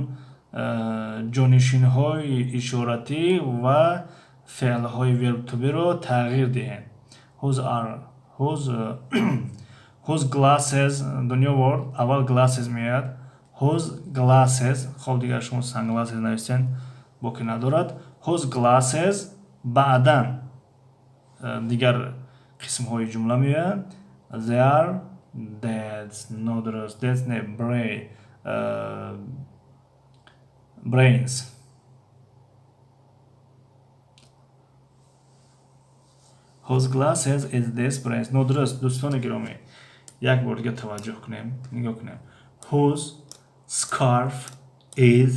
ҷонишинҳои ишоратӣ ва феълҳои verb to be-ро тағйир диҳем. Whose are, whose glasses, дунё ворд, аввал glasses меояд. Whose glasses. Хоб, дигар шумо sunglasses нависен, боке надорад. Whose glasses, баъдан дигар қисмҳои ҷумла меоянд. They are dad's. Нодуруст, dad's не, Brain's. Whose glasses is this? Brain's. Нодуруст, дӯстони гиромӣ. Як бор дига таваҷҷӯҳ кунем, нигоҳ кунем. Whose scarf is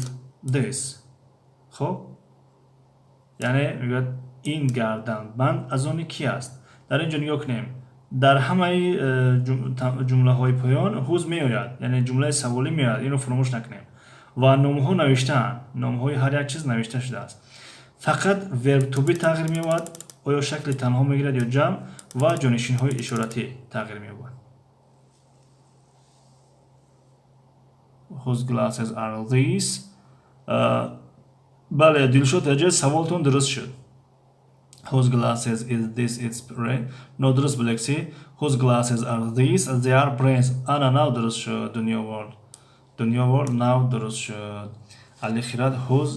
this? Хоб, яъне мегӯяд, ин гарданбанд аз они ки аст? Дар ин ҷо нигоҳ кунем, дар ҳамаи ҷумлаҳои поён whose меояд, яъне ҷумлаи саволӣ меояд, инро фуромӯш накунем. Ва номҳо навиштаанд, номҳои ҳар як чиз навишта шудааст. Фақат verb to be тағйир меёбад, оё шакли танҳо мегирад ё ҷамъ, ва ҷонишинҳои ишоратӣ тағйир меёбад. Whose glasses are these? Бале, Дилшод аҷа, саволтон дуруст шуд. Whose glasses is this? It's Brain. Нодуруст, Блекси. Whose glasses are these? They are Brain's. Ана, нав дуруст шуд. Дунё ворд, дунё ворд, нав дуруст шуд. Алихират, whose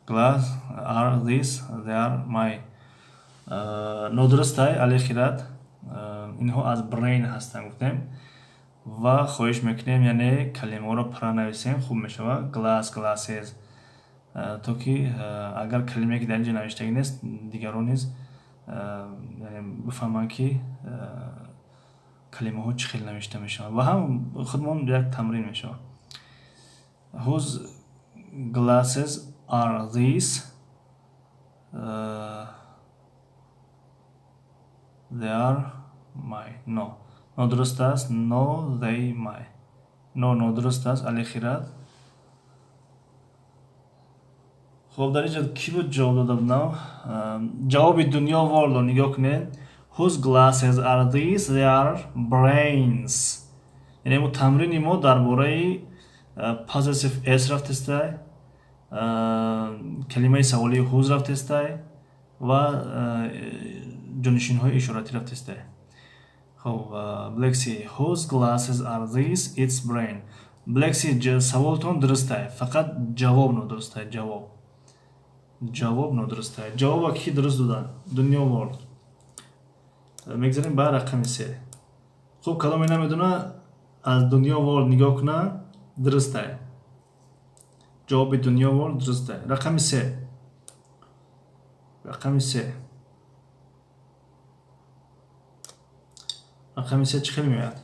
glass are these? They are my. Нодурустай, Алихират. Инҳо аз Брейн ҳастанд, гуфтем, ва хоҳиш мекунем, яъне калимаҳоро пурра нависем, хуб мешавад. Glass, glasses, то ки агар калимае ки дар инҷо навиштагӣ нест, дигарон низ бифаҳманд, ки калимаҳо чӣ хел навишта мешаванд, ва ҳам худмон як тамрин мешавад. Whose glasses are these? They are may. No. Нодуруст аст. No, they may. No, нодуруст аст. Алихират. Хуб, дар инҷо кӣ буд ҷавоб дода будам? Ҷавоби Дунё Ворлдро нигоҳ кунед. Whose glasses are these? They are brains. Яъне мо тамрини мо дар бораи possessive s рафтестай, калимаи саволии whose рафтестай ва ҷонишинҳои ишоратӣ рафтестай. Хуб, Black Sea, whose glasses are these? It's brain. Black Sea, саволтон дурустай, фақат ҷавоб нодурустай, ҷавоб. Ҷавоб нодурустай. Ҷавоба ки дуруст додан? Дунё Ворлд. Мегзарем ба рақами 3. Хуб, кадоме намедона аз Дунё Ворлд нигоҳ куна, дурустай. Ҷавоби Дунё Ворлд дурустай. Рақами 3. Рақами 3. Рақами 3 чӣ хел меояд?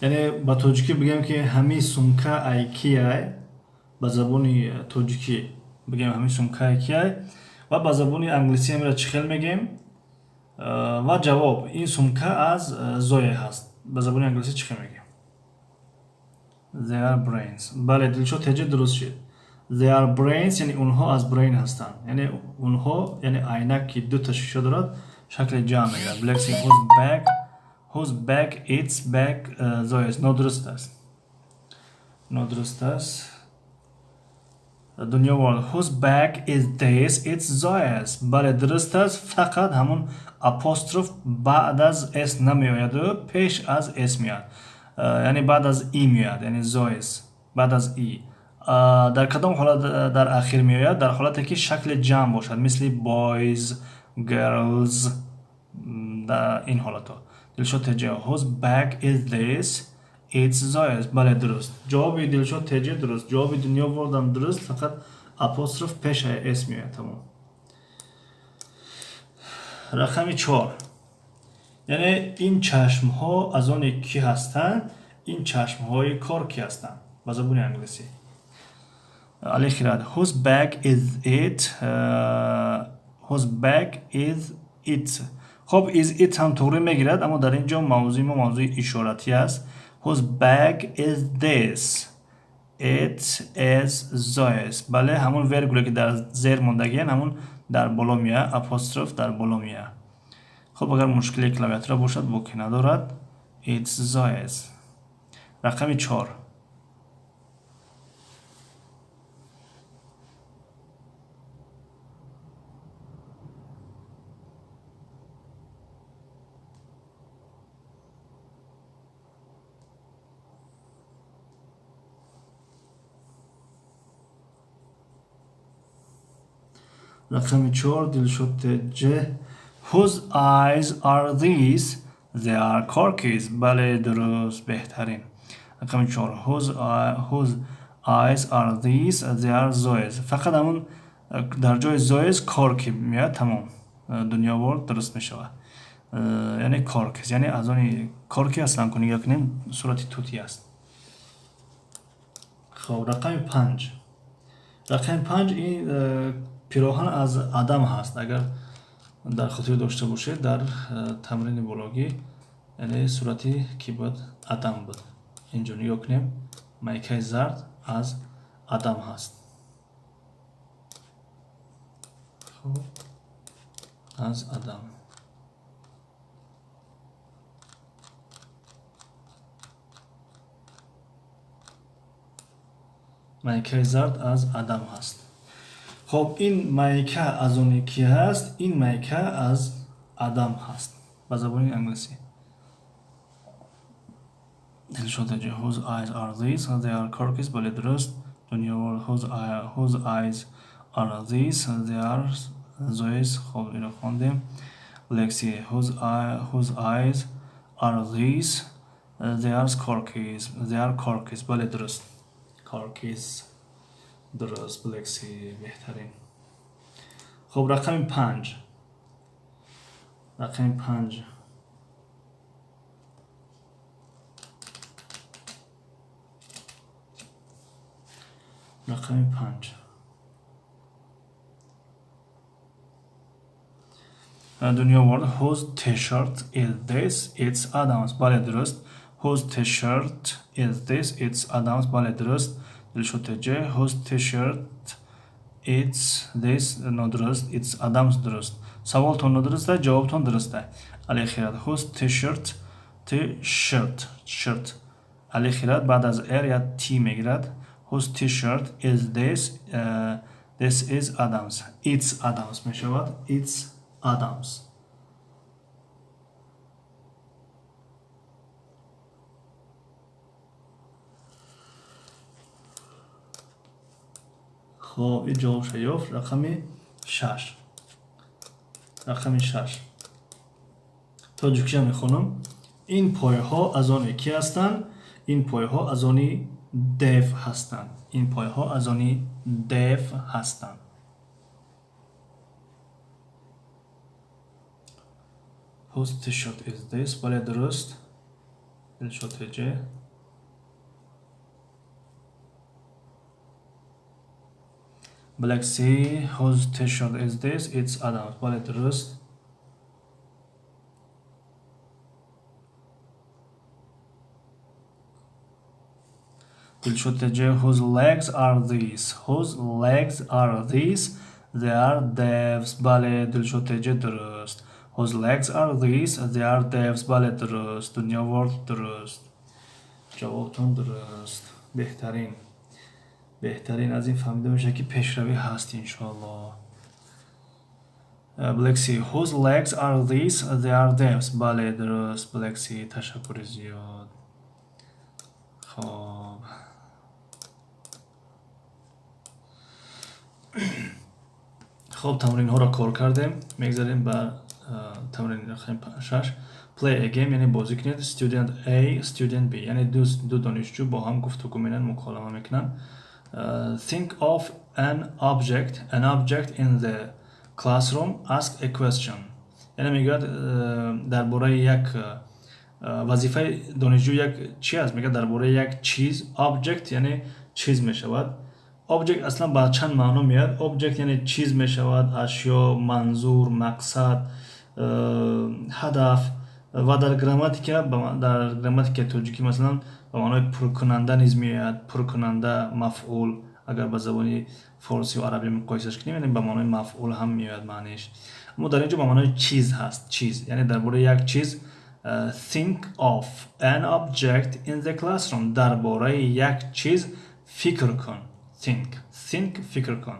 Яъне ба тоҷикӣ бигем ки ҳамин сумка ай кияй, ба забони тоҷикӣ бигем ҳамин сумка ай кияй ва ба забони англисӣ ҳамира чӣ хел мегем ва ҷавоб ин сумка аз Зоя ҳаст. Ба забони англисӣ чӣ хел мегем? They are brains. Бале, Дилшод теҷе дуруст шуд. They are brains, яъне онҳо аз brain ҳастанд. Яъне онҳо, яъне айнак ки ду та шиша дорад, шакли ҷамъ мегирад. Black Sea, whose bag, whose bag, its bag, Zoya's. Нодуруст аст. Нодуруст аст. Дунё Ворлд, whose bag is this? It's Zoya's. Бале, дуруст аст, фақат ҳамон апостроф баъд аз s намеояду пеш аз s меояд. Яъне баъд аз и меояд, яъне Zoya's баъд аз и. Дар кадом ҳолат дар ахир меояд? Дар ҳолате ки шакли ҷамъ бошад, мисли boys, girls, дар ин ҳолатҳо. Дилшод теҷе, whose bag is this? It's Zoya's. Бале, дуруст. Ҷавоби Дилшод теҷе дуруст. Ҷавоби Дунё Ворлдам дуруст, фақат апостроф пеш s меояд, тамом. Рақами 4. Яъне ин чашмҳо аз оне кӣ ҳастанд? Ин чашмҳои кор кӣ ҳастанд? Ба забони англисӣ. Алихират, whose bag is it? Whose bag is it? Хоб, is it ҳам туғри мегирад, аммо дар ин ҷо мавзӯи мо мавзӯи ишоратӣ аст. Whose bag is this? It is Zoya's. Бале, ҳамон вергуле ки дар зер мондагиян, ҳамон дар боло меояд, апостроф дар боло меояд. Хоб, агар мушкили клавиатура бошад, боке надорад. It's Zoya's. Рақами 4. Рақами 4, Дилшод теҷе. Whose eyes are these? They are Corky's. Бале, дуруст, беҳтарин. Рақами 4. Whose eyes are these? They are Zoya's. Фақат ҳамон дар ҷои Zoya's Corky меояд, тамом. Дунё Ворлд дуруст мешавад. Яъне Corky's, яъне аз они Corky аслан ку нигоҳ кунем, сурати тути аст. Хоб, рақами 5. Рақами 5 ин пироҳан аз Адам ҳаст. Агар дар хотир дошта бошед, дар тамрини бологӣ, яъне сурати ки буд? Адам буд. Инҷо нигоҳ кунем, майкаи зард аз Адам ҳаст. Хуб, аз Адам. Майкаи зард аз Адам ҳаст. Хоб, ин майка аз оне ки ҳаст? Ин майка аз Адам ҳаст. Ба забони англисӣ. Дилшод теҷе, whose eyes are these? They are Corky's. Бале, дуруст. Дунё Ворлд, whose eyes are these? They are Zoya's. Хоб, инро хондем. Lexi, whose eyes are these? They are Corky's. They are Corky's. Бале, дуруст. Corky's. Дуруст, Lexi, беҳтарин. Хоб, рақами 5. Рақами 5. Рақами 5. Дунё World, whose t-shirt is this? It's Adam's. Бале, дуруст. Whose t-shirt is this? It's Adam's. Бале, дуруст. Дилшод ТЖ, whose t-shirt it's this? Нодуруст. It's Adam's дуруст. Саволтон нодуруст, ҷавобтон дуруст. Али Хират, whose t-shirt, t-shirt, shirt. Али Хират баъд аз r я t мегирад. Whose t-shirt is this? This is Adam's. It's Adam's мешавад. It's Adam's. Хоб, ин ҷавобша ёфт. Рақами 6. Рақами 6. Тоҷикиша мехонам. Ин пойҳо аз они кӣ ҳастанд? Ин пойҳо аз они Дев ҳастанд. Ин пойҳо аз они Дев ҳастанд. Whose t-shirt is this? Бале, дуруст. Дилшод ТЖ. Black Sea, whose t-shirt is this? It's Adam's. Бале, дуруст. Дилшод ТЖ, whose legs are these? Whose legs are these? They are Dev's. Бале, Дилшод ТЖ дуруст. Whose legs are these? They are Dev's. Бале, дуруст. Дунё World дуруст. Ҷавобтон дуруст. Беҳтарин. Беҳтарин, аз ин фаҳмида мешавад, ки пешравӣ ҳаст, иншоаллоҳ. Black Sea, whose legs are these? They are Dev's. Бале, дуруст. Black Sea, ташаккури зиёд. Хоб. Хоб, тамринҳоро кор кардем. Мегзарем ба тамрини рақами 6. Play a game, яъне бозӣ кунед. Student A, Student B, яъне ду донишҷӯ бо ҳам гуфтугӯ менанд, муколама мекунанд. Think of an object in the classroom, ask a question. Яъне мегӯяд, дар бораи як вазифаи донишҷӯ як чи аст? Мегӯяд, дар бораи як чиз, object яъне чиз мешавад. Object аслан ба чанд маъно меояд. Object яъне чиз мешавад, ашё, манзур, мақсад, ҳадаф ва дар грамматикаи тоҷикӣ, масалан, ба маънои пуркунанда низ меояд, пуркунанда, мафъул. Агар ба забони форсию арабӣ муқоисаш кунем, яъне ба маънои мафъул ҳам меояд маъниш. Аммо дар ин ҷо ба маънои чиз ҳаст, чиз, яъне дар бораи як чиз. Think of an object in the classroom, дар бораи як чиз фикр кун. Think, фикр кун,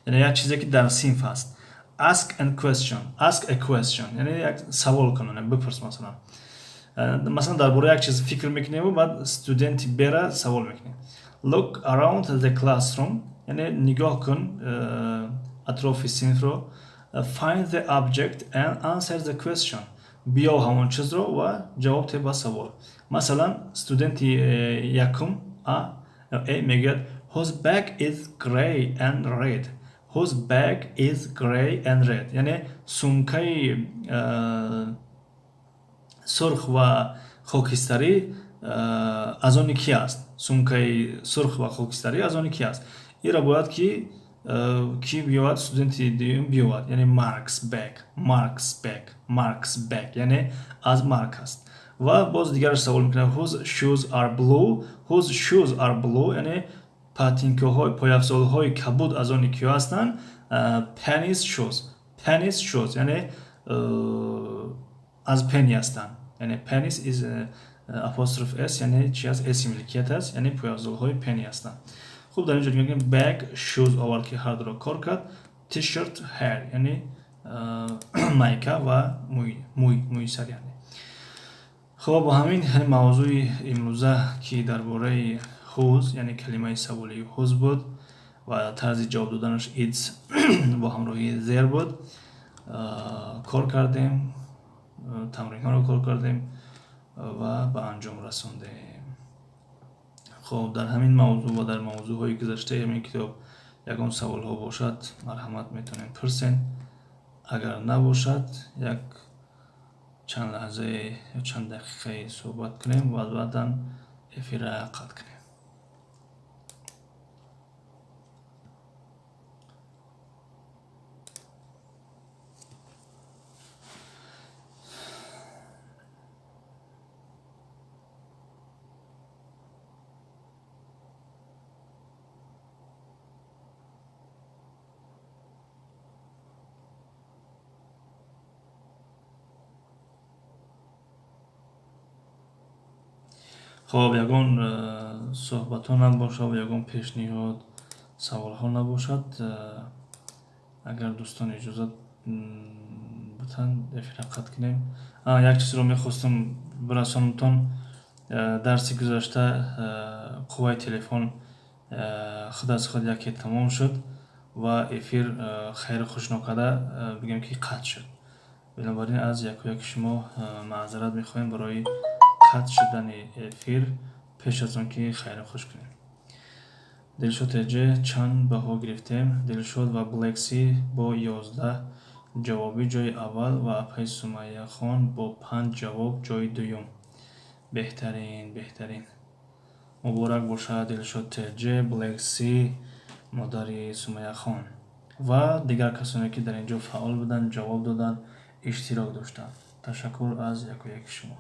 яъне як чизе, ки дар синф ҳаст. Ask an question, ask a question, яъне як савол кун, бипурс. Масалан, дар бораи як чиз фикр мекунем, баъд студенти бера савол мекунем. Look around the classroom, яъне нигоҳ кун атрофи синфро. Find the object and answer the question, биёв ҳамон чизро ва ҷавоб те ба савол. Масалан, студенти якум а мегӯяд: "Whose bag is gray and red?" "Whose bag is gray and red?" Яъне сумкаи сурх ва хокистарӣ аз они ки аст? Сумкаи сурх ва хокистарӣ аз они ки аст? Инро бояд ки биёвад? Студенти дуюм биёвад, яъне Mark's bag, Mark's bag, Mark's bag, яъне аз Марк аст. Ва боз дигараш савол мекунад: "Whose shoes are blue?" "Whose shoes are blue?" Яъне патинкаҳои, пойафзолҳои кабуд аз они киё ҳастанд? Penny's shoes, Penny's shoes, яъне аз Пенни ҳастанд. Яъне Penny's is apostrophe s, яъне чи аст? S милкият аст, яъне пойафзолҳои Пенни ҳастанд. Хуб, дар ин ҷо мегӯем bag, shoes овард, ки ҳардуро кор кард. T-shirt, hair, яъне майка ва мӯи сар, яъне. Хуб, бо ҳамин мавзӯи имрӯза, ки дар бораи whose, яъне калимаи саволии whose буд ва тарзи ҷавоб доданаш it's бо ҳамроҳии their буд, кор кардем, тамринҳоро кор кардем ва ба анҷом расондем. Хуб, дар ҳамин мавзӯъ ва дар мавзӯъҳои гузаштаи ҳамин китоб ягон саволҳо бошад, марҳамат, метавонем пурсен. Агар набошад, як чанд лаҳзае ё чанд дақиқае суҳбат кунем ва баъдан эфирра қатъ кунем. Хоб, ягон суҳбатҳо набошад, ягон пешниҳод, саволҳо набошад, агар дӯстон иҷозат бутанд, эфира қатъ кунем. Як чизро мехостам бирасонамтон. Дарси гузашта қувваи телефон худ аз худ яке тамом шуд ва эфир хайру хуш нокарда, бигем ки, қатъ шуд. Бинобар ин аз яку яки шумо маъзарат мехоҳем барои қатъ шудани эфир пеш аз он ки хайру хуш кунем. Дилшод теҷе, чанд баҳо гирифтем? Дилшод ва Блекси бо 11 ҷавоби ҷои аввал ва апаи Сумайяхон бо панҷ ҷавоб ҷои дуюм. Беҳтарин, беҳтарин, муборак бошад, Дилшод теҷе, Блекси, модари Сумайяхон ва дигар касоне, ки дар ин ҷо фаъол буданд, ҷавоб доданд, иштирок доштанд. Ташаккур аз яку яки шумо.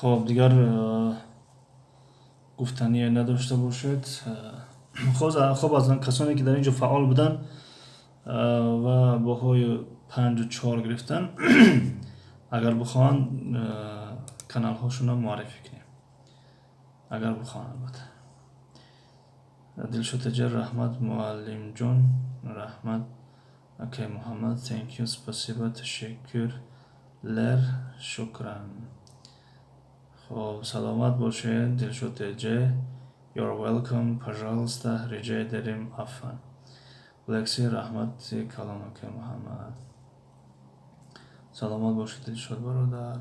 Хоб, дигар гуфтание надошта бошед. Хоб, аз касоне, ки дар ин ҷо фаъол буданд ва баҳои панҷу чор гирифтанд, агар бихоҳанд, каналҳошонро муаррифӣ кунем, агар бихоҳанд, албатта. Дилшод теҷа, раҳмат, муаллимҷон, раҳмат. Акай Муҳаммад, thank you, спасибо, teşekkürler, шукран. Хоб, саломат бошед, Дилшод теҷе. You're welcome, пожалуйста, rica ederim, afan. Блекси, раҳмати калом, акай Муҳаммад. Саломат бошед, Дилшод бародар.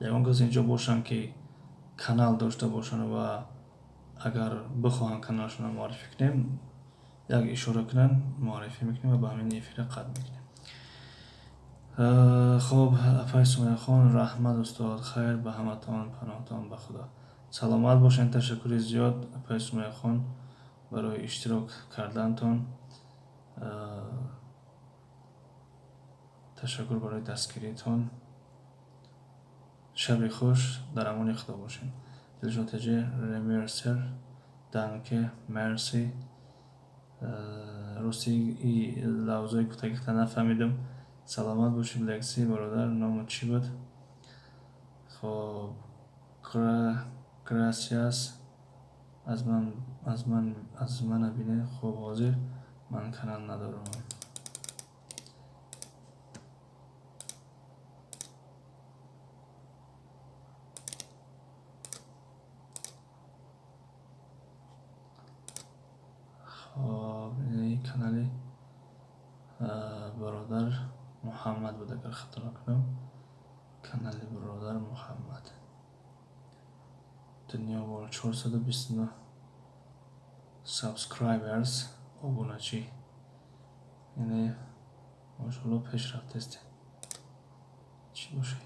Ягон кас инҷо бошанд, ки канал дошта бошанд ва агар бихоҳанд, каналшонро муаррифӣ кунем, як ишора кунанд, муаррифӣ мекунем ва ба ҳамин эфира қатъ мекунем. Хоб, апай Сумайяхон, раҳмат, устод, хайр ба ҳаматон, паноҳтон ба Худо. Саломат бошед, ташаккури зиёд, апай Сумайяхон, барои иштирок кардантон. Ташаккур барои дастгиритон. Шаби хуш, дар амони Худо бошед. Дилшод теҷе, remercier, danke, merci. Рости, лавзҳои гуфтагита нафаҳмидам. Саломат бошед, Лекси бародар, ному чӣ буд? Хоб, gracias. Аз мана бинед. Хоб, ҳозир ман канал надорам. Хоб, канали бародар Муҳаммад буд, агар хато накунам, канали бародар Муҳаммад Дунё бор, 429 subscribers, обуначӣ. Яъне, машоалло, пешрафтаст. Чӣ бошад?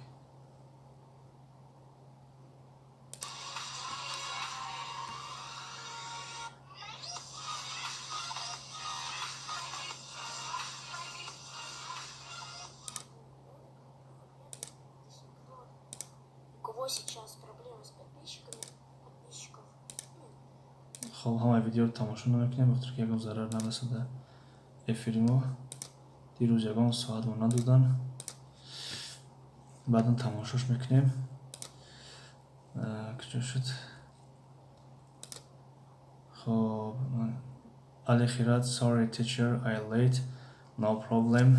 У кого сейчас проблемы с подписчиками, подписчиков, ну, Хоб, ҳамаи видеоро тамошо намекунем, бахотире ки ягон зарар нарасада эфири мо. Дирӯз ягон соат мо надоданд, баъдан тамошош мекунем. Куҷо шуд? Хоб, Али Хират, sorry teacher, I late. No problem.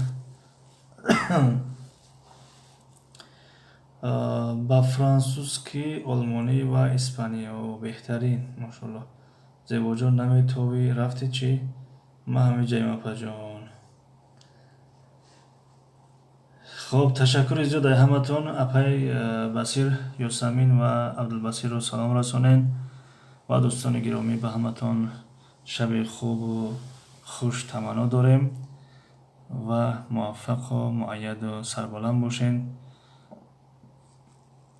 Ба франсузки, олмонӣ ва испаниё беҳтарин, машоалло. Зебоҷон, наметовӣ, рафти чӣ? Ман ҳамиҷаем, апаҷон. Хоб, ташаккури зиёд ай ҳаматон. Апай Басир, Ёсамин ва Абдулбасирро салом расонед ва дӯстони гиромӣ, ба ҳаматон шаби хубу хуш таманно дорем. Ва муваффақу муайяду сарбаланд бошед.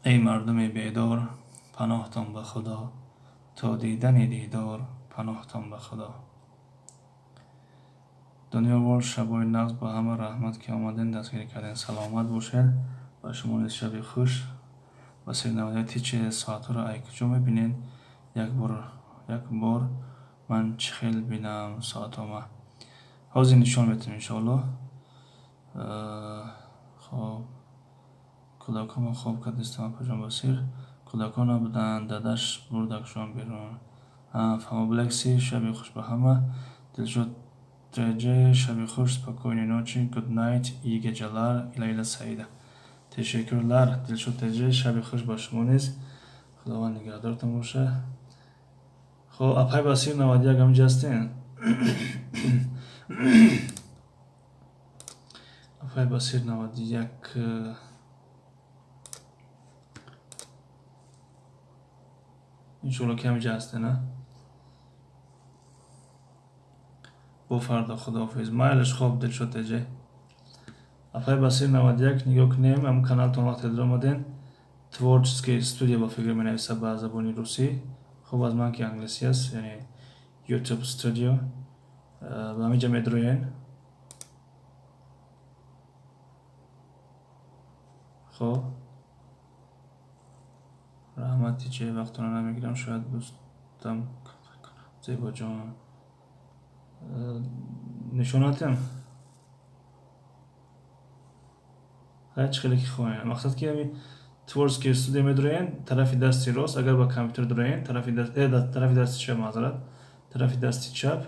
Эй мардуми бедор, паноҳтон ба Худо, то дидани дидор, паноҳтон ба Худо. Дунё вор шабои нағз ба ҳама раҳмат, ки омаден, дастгирӣ карден. Саломат бошед. Ба шумо низ шаби хуш. Басир навояти че соатҳоро ай куҷо мебинед? Як бор ман чӣ хел бинам соатома? Ҳозир нишон метавем, иншоаллоҳ. Хоб, кӯдакҳомо хоб кардистам, апаҷон Басир. Кӯдакҳо набуданд, дадаш бурдакшон берун. Фаҳмо Блекси, шаби хуш ба ҳама. Дилшод ТЖ, шаби хуш, спокойной ночи, good night, iyi geceler, Лайла Саида. Teşekkürler, Дилшод ТЖ, шаби хуш ба шумо низ. Худованд нигаҳдортон боша. Хоб, апай Басир 91 ҳаминҷа ҳастен? Апай Басир 91, иншоалло ки ҳаминҷа ҳастен, а? Бо фардо, худоҳофиз. Майлаш, хоб, Дилшод ТЖ. Апай Басир 91, нигоҳ кунем, ҳам каналтон вақте даромаден, творческий студия ба фикр менависа ба забони русӣ. Хоб, аз ман ки англисӣ аст, яъне YouTube Studio. Ба ҳаминҷа медроен. Хоб, раҳмат, тиче вақтона намегирам, шояд дӯстам Зебоҷон. Нишонатем? Ҳай, чӣ хеле ки хоҳем. Мақсад ки ҳами творческий студия медроен, тарафи дасти рост, агар ба компютер дроен, тарафи даст, тарафи дасти чап, маъзарат, тарафи дасти чап.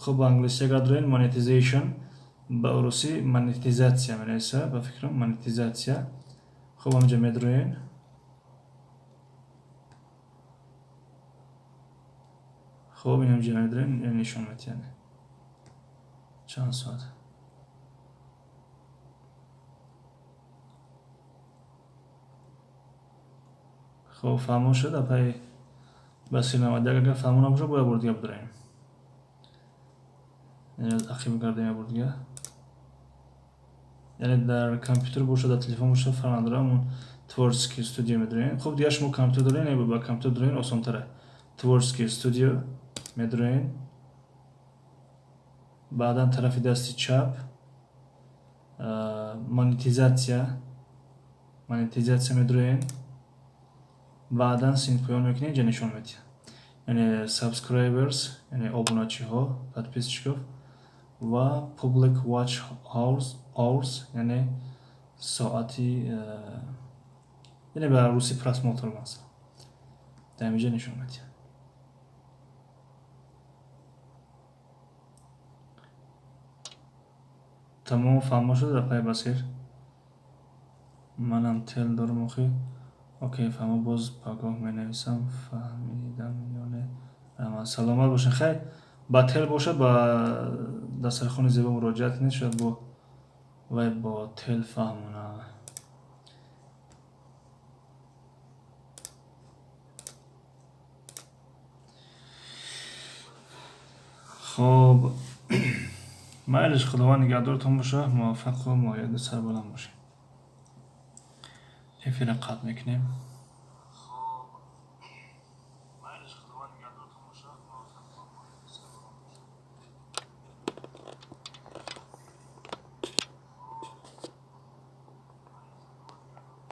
Хоб, ба англисӣ агар дроен, monetization, ба русӣ монетизатсия менависа, ба фикрам монетизатсия. Хоб, ҳаминҷа медроен. Хоб, ин ҳаминҷа медроен, нишон медиҳад чанд соат. Хоб, фаҳмо шуд, апай Басир 91? Агар фаҳмо набошад, бояд бор дига бидроем. Яъне ақиб гардем як бор дига. Яъне дар компютер бошад, дар телефон бошад, фарқ надорад, ҳамон творческий студия медроем. Хоб, дига шумо компютер дорен, не, ба компютер дорен осонтара. Творческий студия медроем. Баъдан тарафи дасти чап монетизатсия, монетизатсия медроем. Баъдан синф поён мекунем, инҷа нишон медиҳад. Яъне subscribers, яъне обуначиҳо, подписчиков, ва public watch hours, яъне соати, яъне ба русӣ просмотр масалан. Дар инҷа нишон медиҳад. Тамом, фаҳмо шуд, апай Басир? Манам тел дорам охи. Окей, фаҳмо, боз пагоҳ менависам, фаҳмидам ё не? Раҳмат, саломат бошед. Хайр, ба тел бошад, ба дастархони зебо муроҷиат кунед, шояд бо вай бо тел фаҳмона. Хоб, майлиш, Худованд нигаҳдортон боша, муваффақу муайяду сарбаланд бошед. Эфира қатъ мекунем.